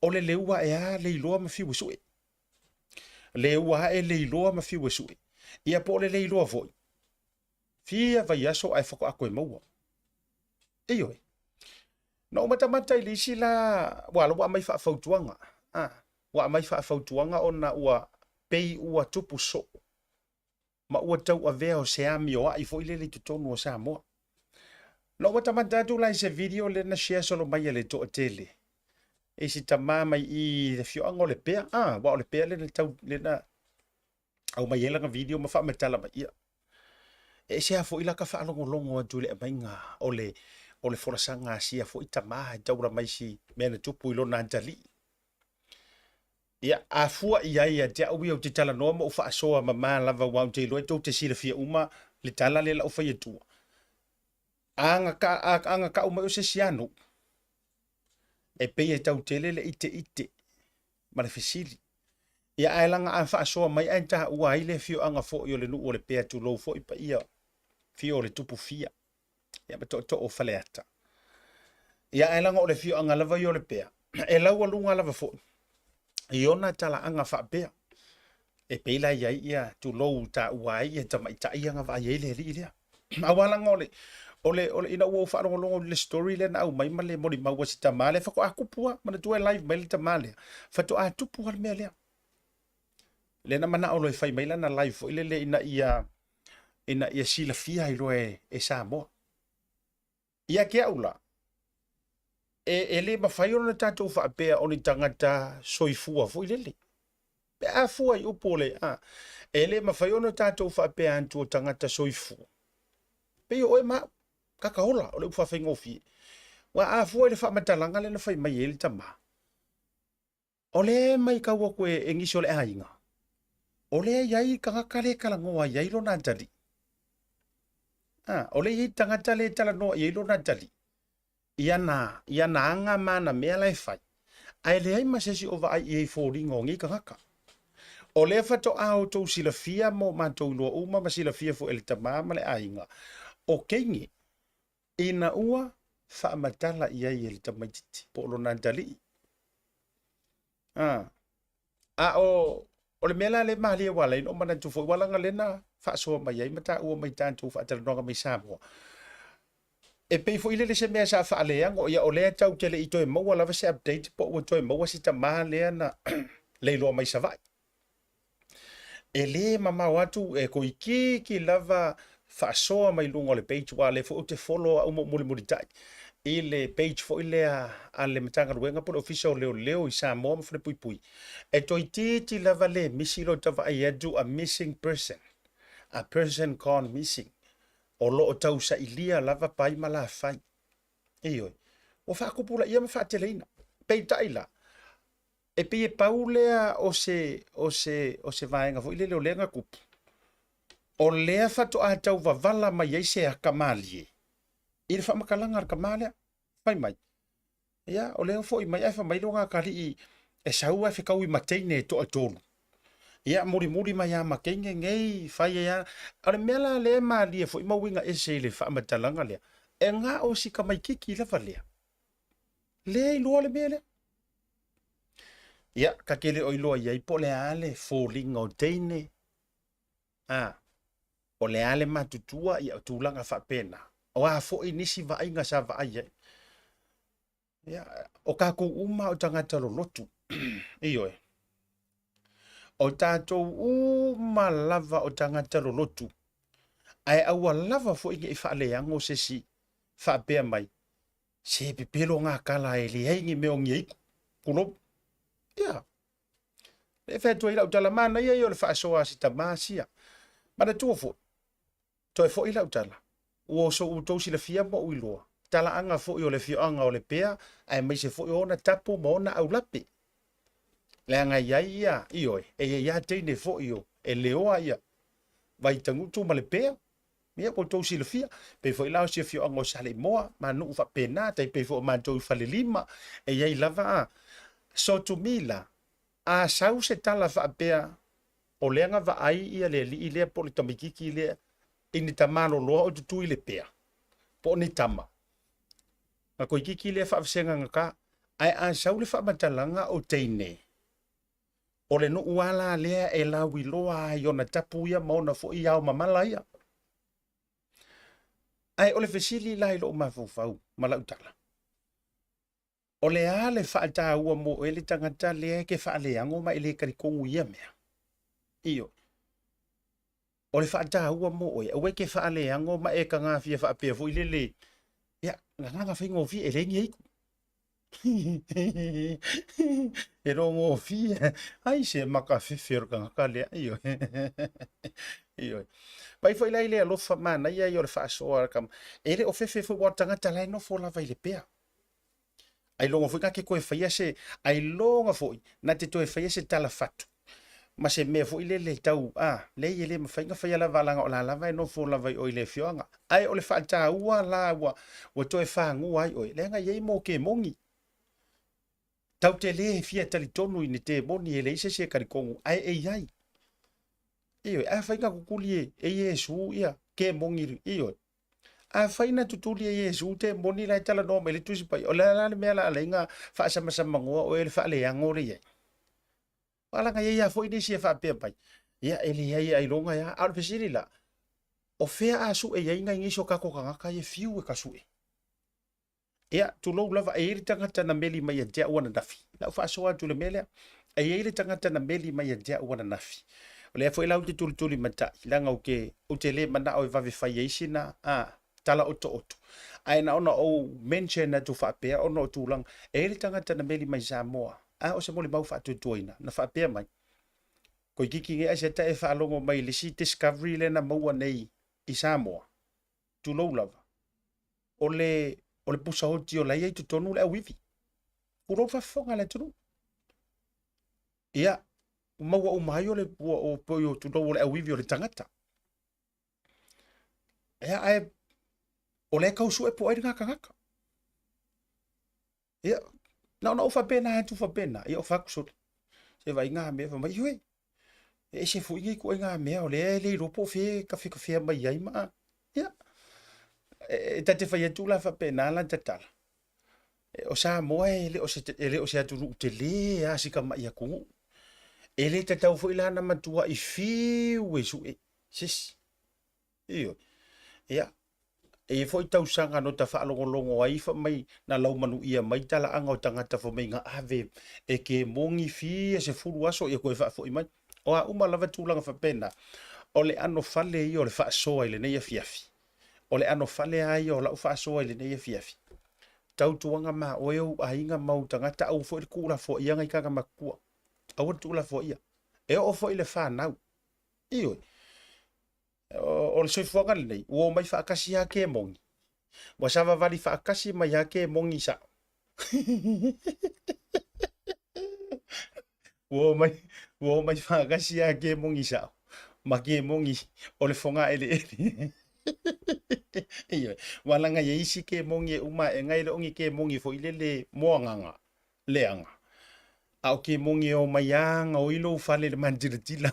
o le leua ae a leiloa ma fiu e sue. Leua ae leiloa ma fiu e sue. Ia po o le leiloa foi, Fia vaiaso ae faatoa toe maua. Ioe. Na ou matamata i le isi la, ua ala ua aumai faafautuaga. Ah, ua aumai faafautuaga ona ua pei ua tupu soo ma ua tauavea o se amioai foi lele i totonu o Samoa. Na ou matamata atu la i se video lea na share solo mai e le toatele. E si tama mai i le afioaga o Lepea. Ah, aua o Lepea lea na tau, lea na aumai ai lana video ma faamatala mai, ia, e ese lava foi la ka faalogologo atu i le aumaiga o le, o le folasaga a sia foi tama e taula mai si mea na tupu i lona atalii. Ia, a fua i ai ia te au ia ou te talanoa ma ou faasoa mama lava aua ou te iloa tou te silafia uma le tala lea la ou fai atua. A agakau mai o se isi a nuu, e pei e tau tele le iteite ma le fesili. Ia ae laga a faasoa mai ae taua ai le afioaga foi o le nuu o Lepea tulou foi paia fia o le tupu fia. Ia ma tootoo o Faleata. Ia ae laga o le afioaga lava ia o Lepea, e laualuga lava foi i ona talaaga faapea. E pei la i ai ia tulou taua ai ia tamaitai ia na vaai ai le alii lea. Aua laga o le, o le, o le, ina ua ou faalogologo i le story lea na aumai ma le molimau a si tama lea, faatoa tupu lava, manatua e live mai le tama lea, faatoa tupu lava le mea lea. Lea na manao loa e fai mai lana live foi lele ina ia, ina ia silafia ai loa e, e Samoa. Ia te au la, e, e le mafai ona tatou faapea o ni tagata soifua foi lele. Pe a fua i upu o le a, e le mafai ona tatou faapea atu o tagata soifua. Pei o oe ma au, kakaola o le upu faafaigofie. Ua a fua i le faamatalaga lea na fai mai ai le tama. O lea e maitau atu e, e nisi o le aiga, o lea e i ai tagata lea e talanoa i ai lona atalii. A, o lea e i ai tagata lea e talanoa i ai lona atalii, i ana, i ana aga ma ana mea la e fai, ae leai ma se isi o vaai i ai i foliga o nei tagata. O lea faatoa outou silafia ma o matou iloa uma ma silafia foi e le tama ma le aiga, o teine, ina ua faamatala i ai e le tamaitiiti po o lona atalii. A, a o, o le mea la lea e malie ua ala ai ona ou manatu foi, ua laga lea na faasoa mai ai ma taua mai tatou faatalanoaga mai Samoa. E pei foi lele se mea sa faaleago, ia o lea tatou te le i toe maua lava se update po ua toe maua si tama lea na leiloa mai Savaii. E le mamao atu e toeitiiti lava faasoa mai luga o le page aua o lea foi ou te follow au ma ou mulimulitai i le page foi lea a le Matagaluega po o le Ofisa o Leoleo i Samoa ma Falepuipui. E toeitiiti lava le misi lo ta vaai atu a missing person, a person gone missing. O lo o tausailia lava pai ma lafai. Ioe. Ua faatupulaia ma faateleina. Peitai la, E pei e pau lea o se, o se, o se vaega foi lele o lea na tupu, o lea faatoa tau vavala mai ai se aka malie i le faamatalaga a le tama lea. Fai mai, ia, o lea foi mai ae fai mai lona atalii e sau ae fetaui ma teine e toatolu. Ia, mulimuli mai lava ma teine nei, fai ai lava. O le mea la lea e malie foi ma uiga ese i le faamatalaga lea, e na o si tamaititi lava lea, lea e iloa le mea lea. Ia, ta te le o iloa i ai po o le a le foliga o teine, a, o le a le matutua, ia, o tulaga faapena. O a foi nisi vaaiga sa vaai ai. Ia, o tatou uma o tagata lolotu. Ioe. O tatou uma lava o tagata lolotu. Ae aua lava foi ne i faaleago se isi faapea mai, Se pepelo ngā kala e leai ni mea o ngia iku. Tulou. Ia. Le fai atu ai lau tala, manaia ia o le faasoa a si tama sia. Manatua foi, toe foi lau tala, ua oso outou silafia ma ou iloa, talaaga foi o le afioaga o Lepea, aemaise foi o ona tapu ma ona aulape. Leaga e i ai ia, ioe, e i ai lava teine foi o e leoa ia Vaitagutu ma Lepea, Ia, ua outou silafia, pei foi la o si afioaga o Saleimoa ma nuu faapena, tai pei foi o matou i Falelima, e i ai lava a. So to me la, a sau se tala faapea, o lea na vaai ia le alii lea po o le tamaititi lea i ni tamaloloa o tutui le pea, po o ni tama, na toeititi lea faavasega gata, ae a sau le faamatalaga o teine, O le nuu a la lea e lauiloa ai ona tapu ia ma ona foi ao mamala ia. Ae o le fesili la i lou mafaufau ma lau tala, o le a le faataua mo oe le tagata lea e te faaleago ma e le talitonu i ia mea? Ioe. O le faataua mo oe, aua e te faaleago ma e tagafia faapea foi lele, ia, gagaga faigofie, e leai ni aiku. E rongofie, ai se makafefe o le tagata lea, ioe. Ioe. Mai foi la i le alofa manaia ia o le faasoa a le tama. E le o fefe foi, aua o le tagata la e nofo lava i Lepea. Ailoga foi na te toe faia se, ailoga foi na te toe faia se tala fatu ma se mea foi lele tau, a, leai e le mafai na faia lava leaga o la lava e nofo lava i o i le afioaga. Ae o le faataua la ua, ua toe fagua ai oe, leaga e i ai mokemoni. Tau te le fia talitonu i ni temoni e leai se isi e talitonu, ae e i ai. Ioe, afai na tutuli e, e Iesu ia kemoni, ioe. Afai na tutuli e Iesu temoni la e talanoa mai le Tusi Paia, o le a la le mea la alai na faasamasamanoa oe le faaleago le i ai? Aua leaga e i ai lava foi nisi e faapea mai, ia e leai ailoga e a. A o le fesili la, o fea a sue i ai nai nisi o tatou tagata ia e fiu e tasue? Ia, tulou lava, e i ai le tagata na meli mai ia te au ananafi. Lau faasoa atu i le mea lea. E i ai le tagata na meli mai ia te au ananafi. O lea foi la ou te tulitulimatai, leaga ou te, ou te le manao e vave fai ai sina, a, tala otooto. Ae na ona ou mention atu faapea ona o tulaga. E i ai le tagata na meli mai Samoa, a o se molimau faatuatuaina, na faapea mai, Koikiki nei aisea e faalogo mai i le isi discovery lea na maua nei i Samoa, tulou lava, o le, o le pusa oti o la e i ai totonu le auivi. Tulou faafofoga a le atunuu. Ia, maua uma ai o le, ua, o, o, tulou o le auivi o le tagata. Ia, ae, o lea e tau sue po o ai lena tagata. Ia, na ona ou faapena atu faapena, ia o fai atu sole. Se vaai ngā mea, fai mai, ioe, e ese foi nei ituaiga mea o lea e le iloa po o fea e kafekafea mai ai ma, ia, e ta te fai atu la faapena lana tatala. O Samoa e le o se, e le o se atunuu tele lava si tamai atunuu. E le tatau foi la ona matuai fiu e sue se isi. Ioe. Ia, e i ai foi tausaga na ota faalogologo ai fai mai na laumanuia mai talaaga o tagata fai mai na ave e kemoni fia 10 aso ia toe faafoi mai. O a uma lava tulaga faapena, o le ʻano fale ia o le faasoa i lenei afiafi. O le ʻano fale lava ia o lau faasoa i lenei afiafi. Tautuana ma oe ou aiga ma ou tagata, aua foi le tuulafoaia nai tagata matutua. Aua le tuulafoaia. E oo foi i le fanau. Ioe. O le soifuaga lenei, ua omai faatasi lava kemoni. Ua savavali faatasi mai lava kemoni sao. Ua omai, ua omai faatasi lava kemoni sao ma kemoni o le fogaeleele. Ioe, aua leaga e i ai isi kemoni e uma ae e le o ni kemoni foi lele moagaga. Leaga. A o kemoni e omai a gaoi lou fale i le manutilatila.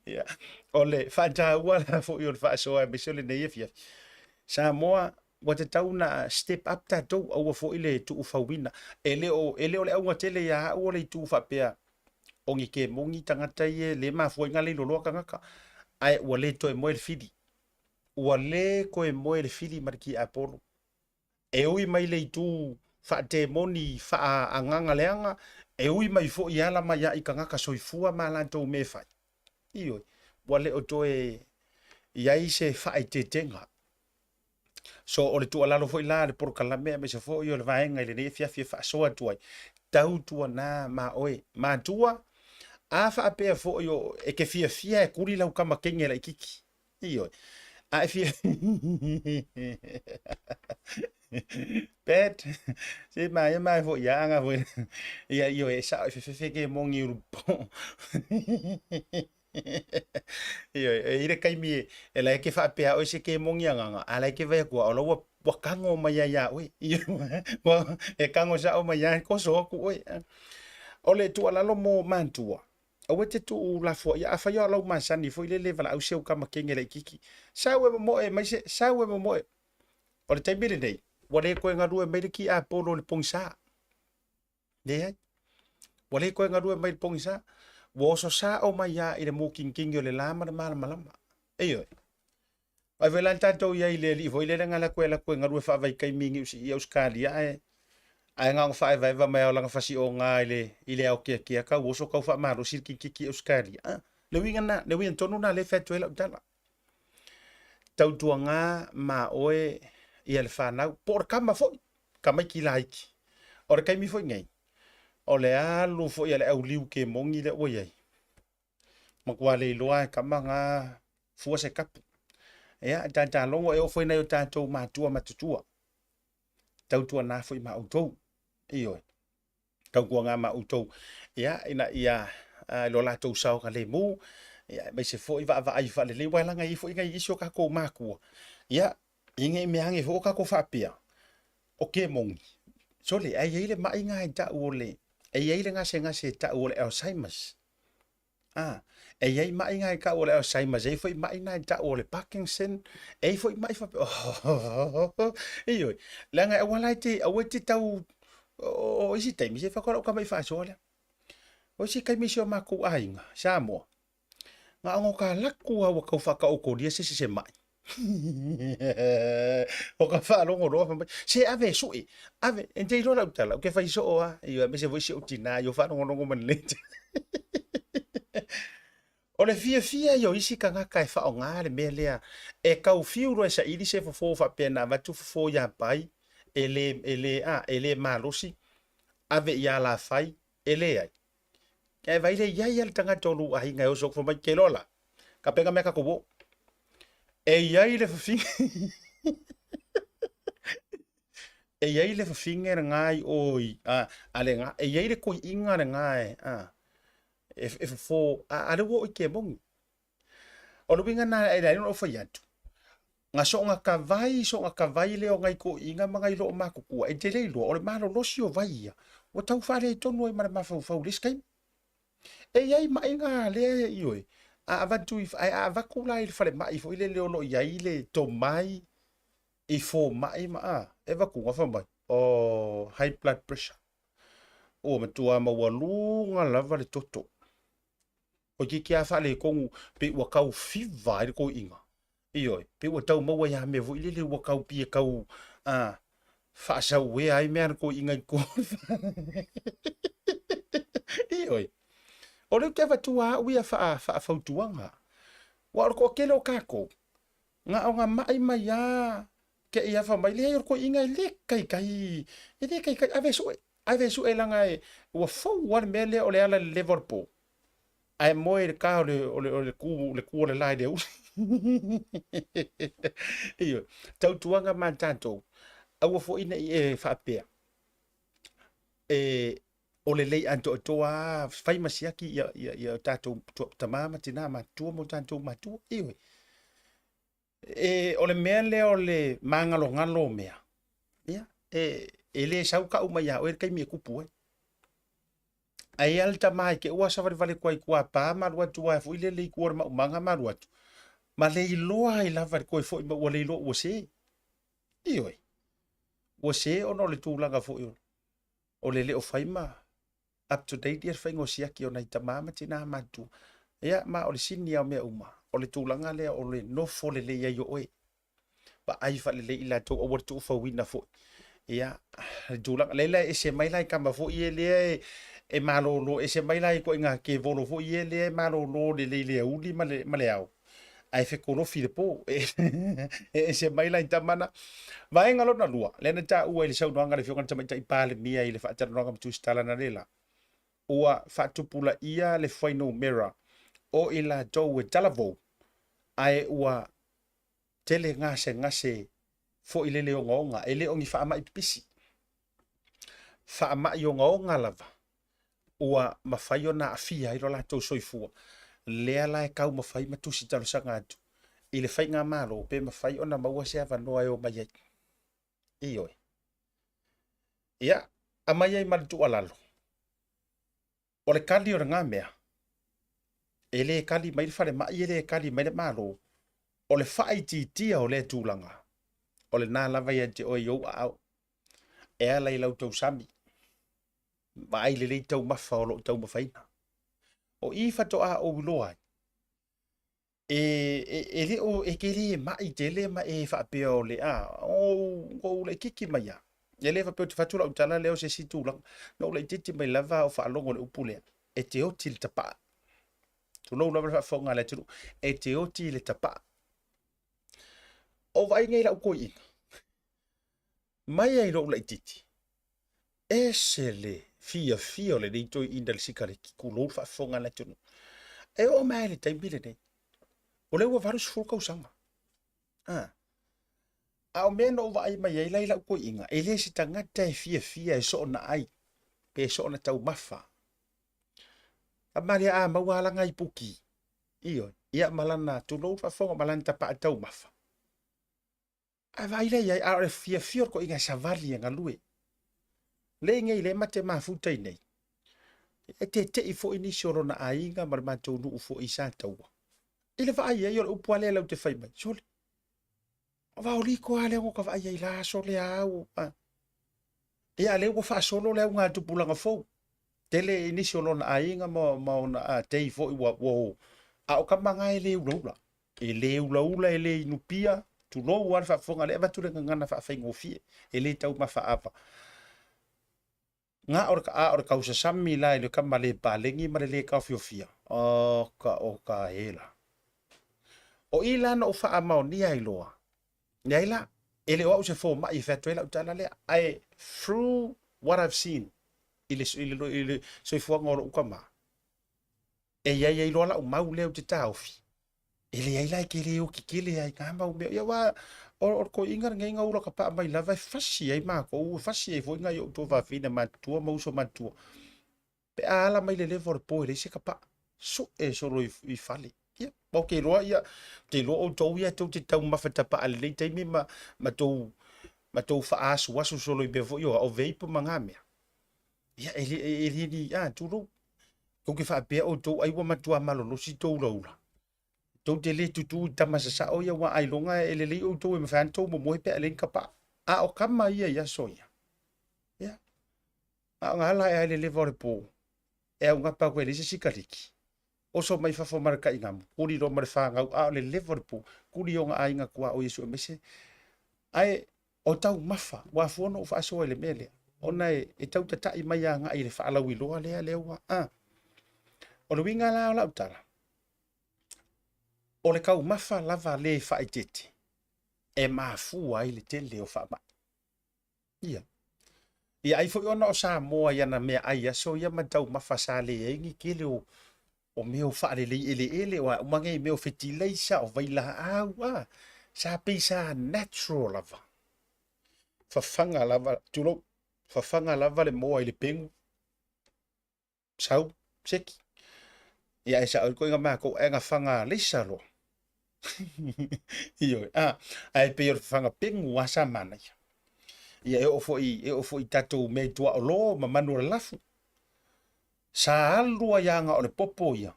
Ia. O le faataua la foi o le faasoa aemaise o lenei afiafi. Samoa, ua tatau ona step up tatou, aua foi le tuufauina. E le o, e le o le auga tele ia au o le itu faapea o ni kemoni tagata ia e le mafua ai ona leiloloa tagata, ae ua le toe moe le fili. Ua le toe moe le fili ma le tiapolo. E ui mai le itu faatemoni faaagaga leaga, e ui mai foi e ala mai ai tagata soifua ma latou mea e fai. Ioe, ua le o toe i ai se faaeteetega. So o le tuualalo foi la a le polokalame aemaise foi o le vaega i lenei afiafi e faasoa atu ai, tautuana ma oe, matua, a faapea foi o e te fiafia e kuli lau tama teine laitiiti, Ioe. A e fia... Bet, se ma e mai foi ia anga foi. Ia ioe, e sao e fefefe ke mongi uru po. Ioe, e i le taimi e, e la e ke faapea oe se ke mongi agaga, a la e ke vai atu o la ua, ua kago mai ai ia oe. Ioe, ua, e kago sao mai ia, koso aku oe. O le tuualalo mo matua, Aua e te tuulafoaia. Afai o lau masani foi lele valaau si au tama kenge laitiiti, sau e momoe mai se, sau e momoe. O le taimi lenei, ua le toe galue mai le tiapolo i le pogisa. Leai. Ua le toe galue mai le pogisa. Ua oso sao mai lava i le mutinitini o le la ma le malamalama. Ioe. Ai foi la le tatou i ai i le alii foi lele na alu atu e alu atu e galue faavaitaimi i Niu i Ausetalia ae ae na ona faaevaeva mai lava o lana fasioga i le i le ao keakea tau oso tau faamalosi le kirikiti i Ausetalia. A, le uiga lena, le uiga tonu lena lea e fai atu ai lau tala. Tautuana ma oe ia le fanau, po o le tama foi, tamaiti laiti. O le taimi foi nei, o le alu foi a le auliu kemoni lea ua i ai, Matua le iloa e tama na fua se kapu. Ia, e tatalogo e oo foi nai o tatou matua matutua. Tautuana foi ma outou. Ioe. Tautuana ma outou. Ia, ina ia i lo latou saogalemu, ia, aemaise foi vaavaai faalelei, aua e laga i ai foi nai isi o tatou matua. Ia, ina i mea ane foi o tatou faapea, o ke moni, sole, ae i ai le mai na e tau o le, e i ai le gasegase e tau o le Alzheimer's. A, e i ai mai na e tau o le Alzheimer's, e i ai foi mai na e tau o le Parkinson, e i ai foi mai faapea, oh, ioe, leaga e aua la e te, aua e te tau, o isi taimi, se faatoa lau tama i faasoa lea. O isi taimi i si o makou aiga, Samoa, na ona ka laku lava ua tau faataotolia se isi se mai. O ka faalogo loa fai mai, se ave e sue, ave, e te iloa lau tala, ou te fai soo lava, ioe, aemaise foi si ou tina i o faalogologo mai lenei O le fiafia ia o isi tagata e faaaoga le mea lea, e tau fiu loa e saili se fofo faapea na avatu fofo ia Pai, e le, e le, a, e le malosi, ave i Alafai, e leai. Ae vaai lea i ai lava le tagata o lou aiga e oso atu fai mai, ke loa la, ka pega mea tatou o. E i ai le fafine e i ai le fafine lena i o i, a, a le na, e i ai le toeaina lena e, a, e, e fofo, a, a lea ua oo i ke moni. O le uiga lena e leai ona ou fai atu, na soona tavai, soona tavai lea o nai toeaiina ma nai loomatutua, e te le iloa, o le malolosi o vai ia, ua tau faaletonu ai ma le mafaufau i le isi taimi. E i ai maʻiga lea, ioe, a avatu i, ae a avatu la i le falemai foi lele o lo o i ai le tomai i fomai ma a, e avatu, fai mai, oh, high blood pressure. Ua matua maualuga lava le toto. Toeitiiti lava faaletonu pei ua tau fiva ai le toeaina. Ioe, pei ua tau maua ia mea foi lele ua tau pei e tau a faasauea ai mea a le toeaina i totonu. Ioe. O lea ou te avatua au ia faafautuaga. Aua o le toatele o tatou, na ona mai mai lava te i afa mai, leai o le toeaina e le taitai, e le taitai, ave e sue, ave e sue leaga e, ua fou lava le mea lea o le ala i le leva o le po. Ae moe i le ta o le, o le, o le ku, le ku o le la i le aoauli. Ioe, tautuaga ma tatou, aua foi ne i e faapea, e, o le lei atoatoa lava, fai ma siaki ia, ia, ia tatou tama ma tina matutua ma o tatou matua. Ioe. E, o le mea lea o le māgalogalo o mea, ia, e, e le sau kau mai iā oe le taimi e tupu ai. Ae i ai le tama e te ua savalivali atu ai i tua pa ma alu atu ai foi lele i tua o le maumaga ma alu atu, ma le iloa ai lava i le toe foi mai ua le iloa ua se. Ioe, ua se ona o le tulaga foi o le le o fai ma up to date ia le faiga o siaki o nai tama ma tina matutua. Ia, ma o le sini lava o mea uma, o le tulaga lea o le nofo lelei ai o oe. Vaai faalelei i latou, aua le tuufauina foi. Ia, le tulaga, lea la e ese mai la i tama foi ia lea e, e malolo, ese mai la i ituaiga kevolo foi ia lea e malolo lelei i le aoauli ma le, ma le ao. Ae fekolofi i le po. E ese mai la i tama na. Vaega lona lua, lea na taua i le saunoaga a le Afioga i le Tamaitai Palemia i le faatalanoaga ma Tusitala analeila, ua faatupulaia le fuainumera o i latou e talavou, ae ua tele gasegase foi lele ogaoga, e le o ni faamai pipisi, faamai ogaoga lava ua mafai ona aafia ai lo latou soifua. Lea la e taumafai ma tusi talosaga atu i le faigamalo pe mafai ona maua se avanoa e omai ai. Ioe. Ia, aumai ai ma le tuualalo. O le kali o lena mea, e le kali mai le falemai, e le kali mai le Malo. O le faaitiitia o lea tulaga, o lena lava ia te oe i ou aao. E ala i lau tausami, vaai lelei taumafa o lo o taumafaina. O i faatoa ou iloa ai, e, e, e le o, e te le mai tele ma e faapea o le, a, ou, ou laitiiti mai lava. E le faapea ou te fai atu lau tala lea o se isi tulaga. Na ou laitiiti mai lava o faalogo i le upu lea, e te oti i le tapaa. Tulou lava le faafofoga a le atunuu, e te oti i le tapaa. O vaai nei lau toeaina, mai ai lou laitiiti, ese le fiafia o lenei toeaina i le sikareti, tulou le faafofoga a le atunuu. E oo mai lava i le taimi lenei, o lea ua 80 tausaga. Ah. A o mea na ou vaai mai ai la i lau toeaina, e le se tagata e fiafia e soona ai, pe soona taumafa. Tama lea a maua lava lana ipuki, ioe, ia ma lana, tulou le faafofoga, ma lana tapaa taumafa. Ae vaai lea i ai, a o le fiafia o le toeaina e savali e galue. Lea nei lea ma te mafuta i nei. E tete'i foi nisi o lona aiga ma le matou nuu foi i Sataua. I le vaai ai o le upu lava lea lau te fai mai, sole, o vaoliko lava lea na ota vaai ai la aso lea au. A. Ia, a lea ua faasolo le auga tupulaga fou. Tele i nisi o lona aiga ma, ma ona a, tei foi ua, ua o. A o tama na e le ulaula. E le ulaula, e le inupia, tulou lava le faafofoga, lea e avatu le gagana faafaigofie, e le taumafa ava. Na o le, a o le tausasami la i le tama le paleni ma le le taofiofia, oka oka e la. O i la na ou faamaonia ai loa, leai la, e le o au se fomai e fai atu ai lau tala lea, ae through what I've seen i le, i le, i le soifuaga o lou tama, e i ai ai loa lau mau lea ou te taofi, e leai la e te le oti tele ai ngā mau mea. Ia aua o, o le toeaina lenei na ula kapaa mai lava e fasi ai matou, e fasi ai foi nai ou tuafafine matutua ma uso matutua. Pe a ala mai le leva o le po e leai se kapaa, sue solo i, i fale. Ia, ma ou te iloa, ia, ou te iloa outou ia tou te taumafa tapaa i lenei taimi ma, ma tou, ma tou faaasuasu solo i mea foi o, o vape ma ngā mea. Ia, e le, e le ni, a, tulou. Tou te faapea outou ai ua matua malolosi tou ulaula. Tou te le tutū i tama sasao ia ua ailoga e lelei outou e mafai ona tou momoe pe a leai ni kapaa. A o kama ia i aso ia. Ia. A o ngā ala e ai le leva o le pō. E augapa atu e leai se sikaliki. Oso mai fafo ma le tainamu, kuli loa ma le whāngau, a o le leva o le pō, kuli o ngā aiga kua o Iesu e maise. Ae o taumafa, ua afua ona ou faasoa i le mea lea, ona e, e tautata'i mai agai i le faalauiloa lea, lea ua, a. O le uiga la o lau tala, o le taumafa lava le faaeteete e mafua ai le tele o faamai. Ia. Ia ai foi ona o Samoa i ana meaai i aso ia ma taumafa sa leai ni tele o, o mea o faalelei eleele, o a uma nei mea o fetileisa, o vailaau, a, sa pei sa natural lava. Fafaga lava, tulou, fafaga lava le moa i le pegu, sau, seki. Ia e sao ai koe makou ae na faga leisa loa. Ioe, a, ae pei o le fafaga pegu a sa manaia. Ia e oo foi, e oo foi i tatou mea i tuaolo ma manu o le lafu. Sa alu ai aga o le popo ia,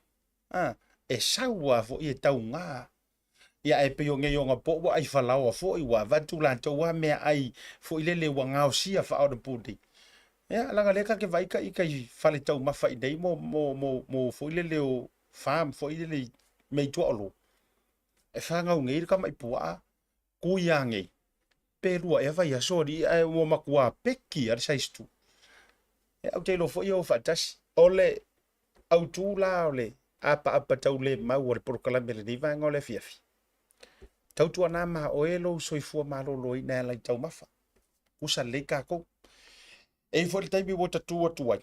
a, e sau a foi e tauga. Ia ae pei o nei ona po ua ai falaoa foi ua avatu latou a meaai foi lele ua gaosia faaonapuni. Ia leaga lea ta te vaai ta ita i fale taumafa i nei mo mo mo mo foi lele o farm foi lele i mea i tuaolo. E fanau nei le tamai puaa kui a nei pe lua ea vaiaso alii ae ua matua peki a le size tu. Ia ou te iloa foi e o faatasi. O le autu la o le apaapa taulemau o le polokalame i lenei vaega o le afiafi, tautuana ma oe lou soifua maloloina e ala i taumafa. Kusa lelei kākou. E i ai foi le taimi ua tatū atu ai,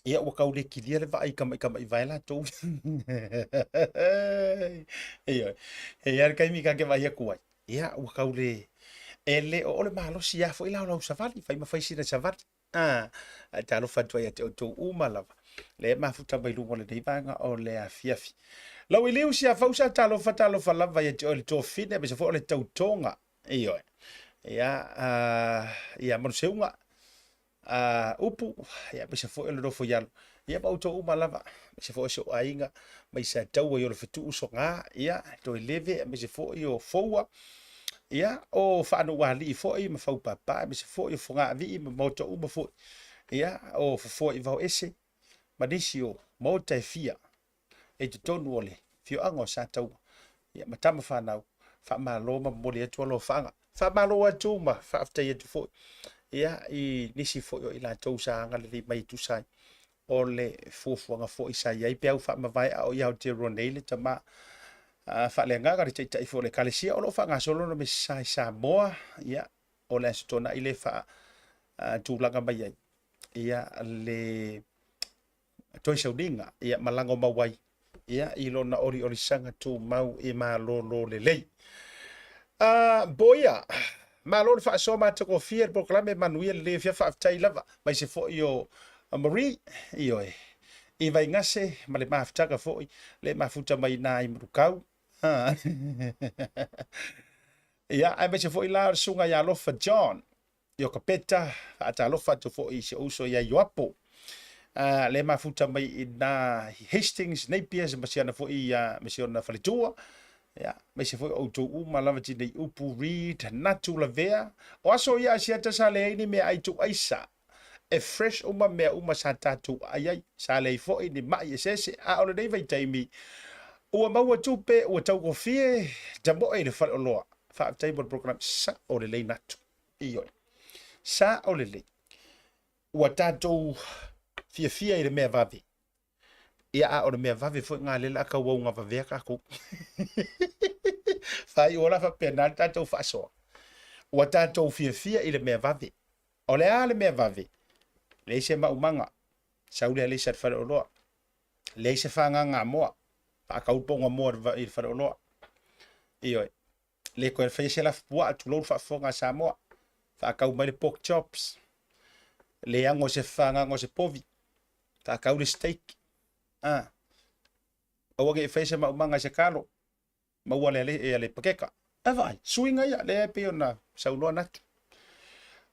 ia ua tau le kilia le vaai i kamaʻikamaʻi vae latou. Ioe. E i ai le taimi ta te vaai atu ai, ia ua tau le e le o le malosi lava foi la o lau savali, fai ma fai sina savali. A, ae talofa atu ai ia te outou uma lava, lea e mafuta mai luga o lenei vaega o le afiafi. Lau Iliu Siafausa, talofa, talofa lava ia te oe le tofine, aemaise foi o le tautoga. Ioe. Ia, uh, ia Manuseuga, uh, upu, ia, aemaise foi o le nofo i alo. Ia, ma outou uma lava, aemaise foi o si ou aiga, mai Sataua i Olofatuu, Soga, ia, Toeleve, aemaise foi o Foua, ia, o Faanoualii foi ma Faupapa, aemaise foi o Fogaavii ma maota uma foi, ia, o Fofoa i Vaoese, ma nisi o maota e fia e i totonu o le afioaga o Sataua, ia, ma tama fanau, faamalo ma momoli atu alofaaga. Faamalo atu ma faafetai atu foi, ia, i nisi foi o i latou sa agalelei mai e tusa ai o le fuafuaga foi sa i ai peau faamavae a o i Aotearoa nei le tama faaleagaga le taitai foi o le Ekalesia o lo o faagasolo ona mese i Samoa, ia, o le Aso Toonai le faa tulaga mai ai ia le toe sauniga ia ma lago mau ai ia i lona oliolisaga tumau e malolo lelei. A Boia, malo le faasoa matagofie le polokalame manuia lelei afia faafetai lava mai se foi o Marie, ioe, i Vaigase ma le mafutaga foi le mafuta mai na i Manukau. Ia, aemaise foi la o le susuga ia Alofa John i Okapeta, faatalofa atu foi i si ou uso ia Ioapo, le mafuta mai i na Hastings, Napier, ma si ana foi ma si ona faletua. Ia, aemaise foi o outou uma lava tinei upu, Reed, Natu Lavea. O aso ia Asiata sa leai ni meaai tuuaisa. E fresh uma mea uma sa tatou aai ai. Sa leai foi ni ma'i eseese, a o lenei vaitaimi, ua maua tupe, ua taugofie tamoe i le faleoloa. Faafetai mo le polokalame. Sa'o lelei Natu. Ioe. Sa'o lelei. Ua tatou fiafia i le mea vave. Ia, a o le mea vave foi lena lea o le a tau augavavea tatou. Faaiu la faapena le tatou faasoa. Ua tatou fiafia i le mea vave. O le a le mea vave? Leai se maumaga. Sau le alisa i le faleoloa. Leai se fagaga moa. Faatau le poga moa i le faleoloa. Ioe. Le toe faia se lafupuaa, tulou le faafofoga a Samoa. Faatau mai le pork chops. Le ago se fagaga o se povi. Faatau le steak. Ah. Aua ne i faia se maumaga i se kalo. Maua le, le, le pakeka. A vaai, suiga ia, lea e pei ona saunoa Natu.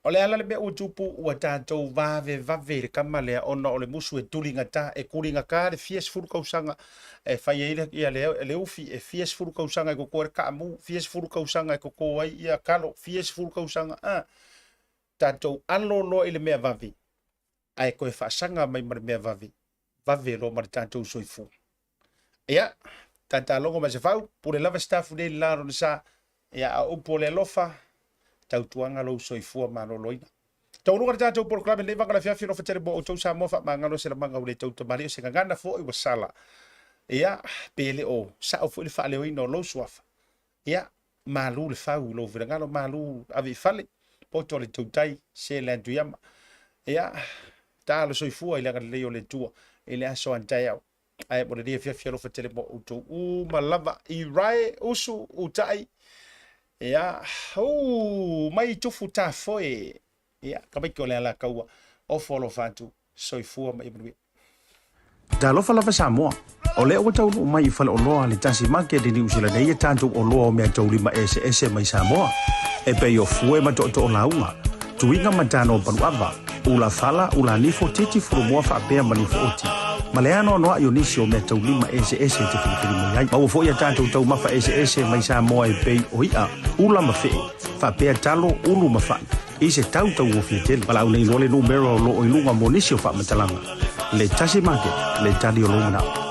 O le ala le mea ua tupu, ua tatou vavevave i le tama lea ona o le musu e tuligata, e tuligata le fia sefulu tausaga e fai ai le, ia le, le ufi, e fia sefulu tausaga e toto ai le kaamu, fia sefulu tausaga e toto ai ia kalo, fia sefulu tausaga, a. Tatou alo loa i le mea vave, ae toe faasaga mai ma le mea vave, vave loa ma le tatou soifua. Ia, tatalogo mai Sefau, pule lava sitafu nei le la lona sa. Ia, a o upu o le alofa, tautuaga lou soifua maloloina. Taualuga le tatou polokalame lenei vaga o le afiafi, alofa tele mo outou Samoa, faamagalo se lamaga ua le tau tamalii o se gagana foi ua sala. Ia, pe le o sao foi le faaleoina o lou suafa. Ia, malu le fau i lou finagalo, malu ave i fale, poto le tautai, se le atuiama. Ia, talo soifua i le agalelei o le Atua i le aso a taeao. Ae mo lenei afiafi alofa tele mo outou uma lava i rae, usu, utai. Ia, mai tufu tafoe. Ia, tamaiti o le Alataua, ofo alofa atu, soifua ma ia manuia. Talofa lava Samoa. O lea ua taunuu mai i faleoloa le Tasi Market i Niu Sila nei a tatou oloa o meataulima eseese mai Samoa, e pei o fue ma tootoo lauga, tuiga ma tano paluava, ula fala, ula nifo, titi fulumoa faapea ma nifo oti, ma le anoanoai o nisi o meataulima eseese e te filifili mai ai. Maua foi a tatou taumafa eseese mai Samoa e pei o i'a, ula ma fe'e, faapea talo, ulu ma fa'i, i se tau taugofie tele. Valaau nei loa le numera o lo o i luga mo nisi o faamatalaga. Le Tasi Market, le tali o lou manao.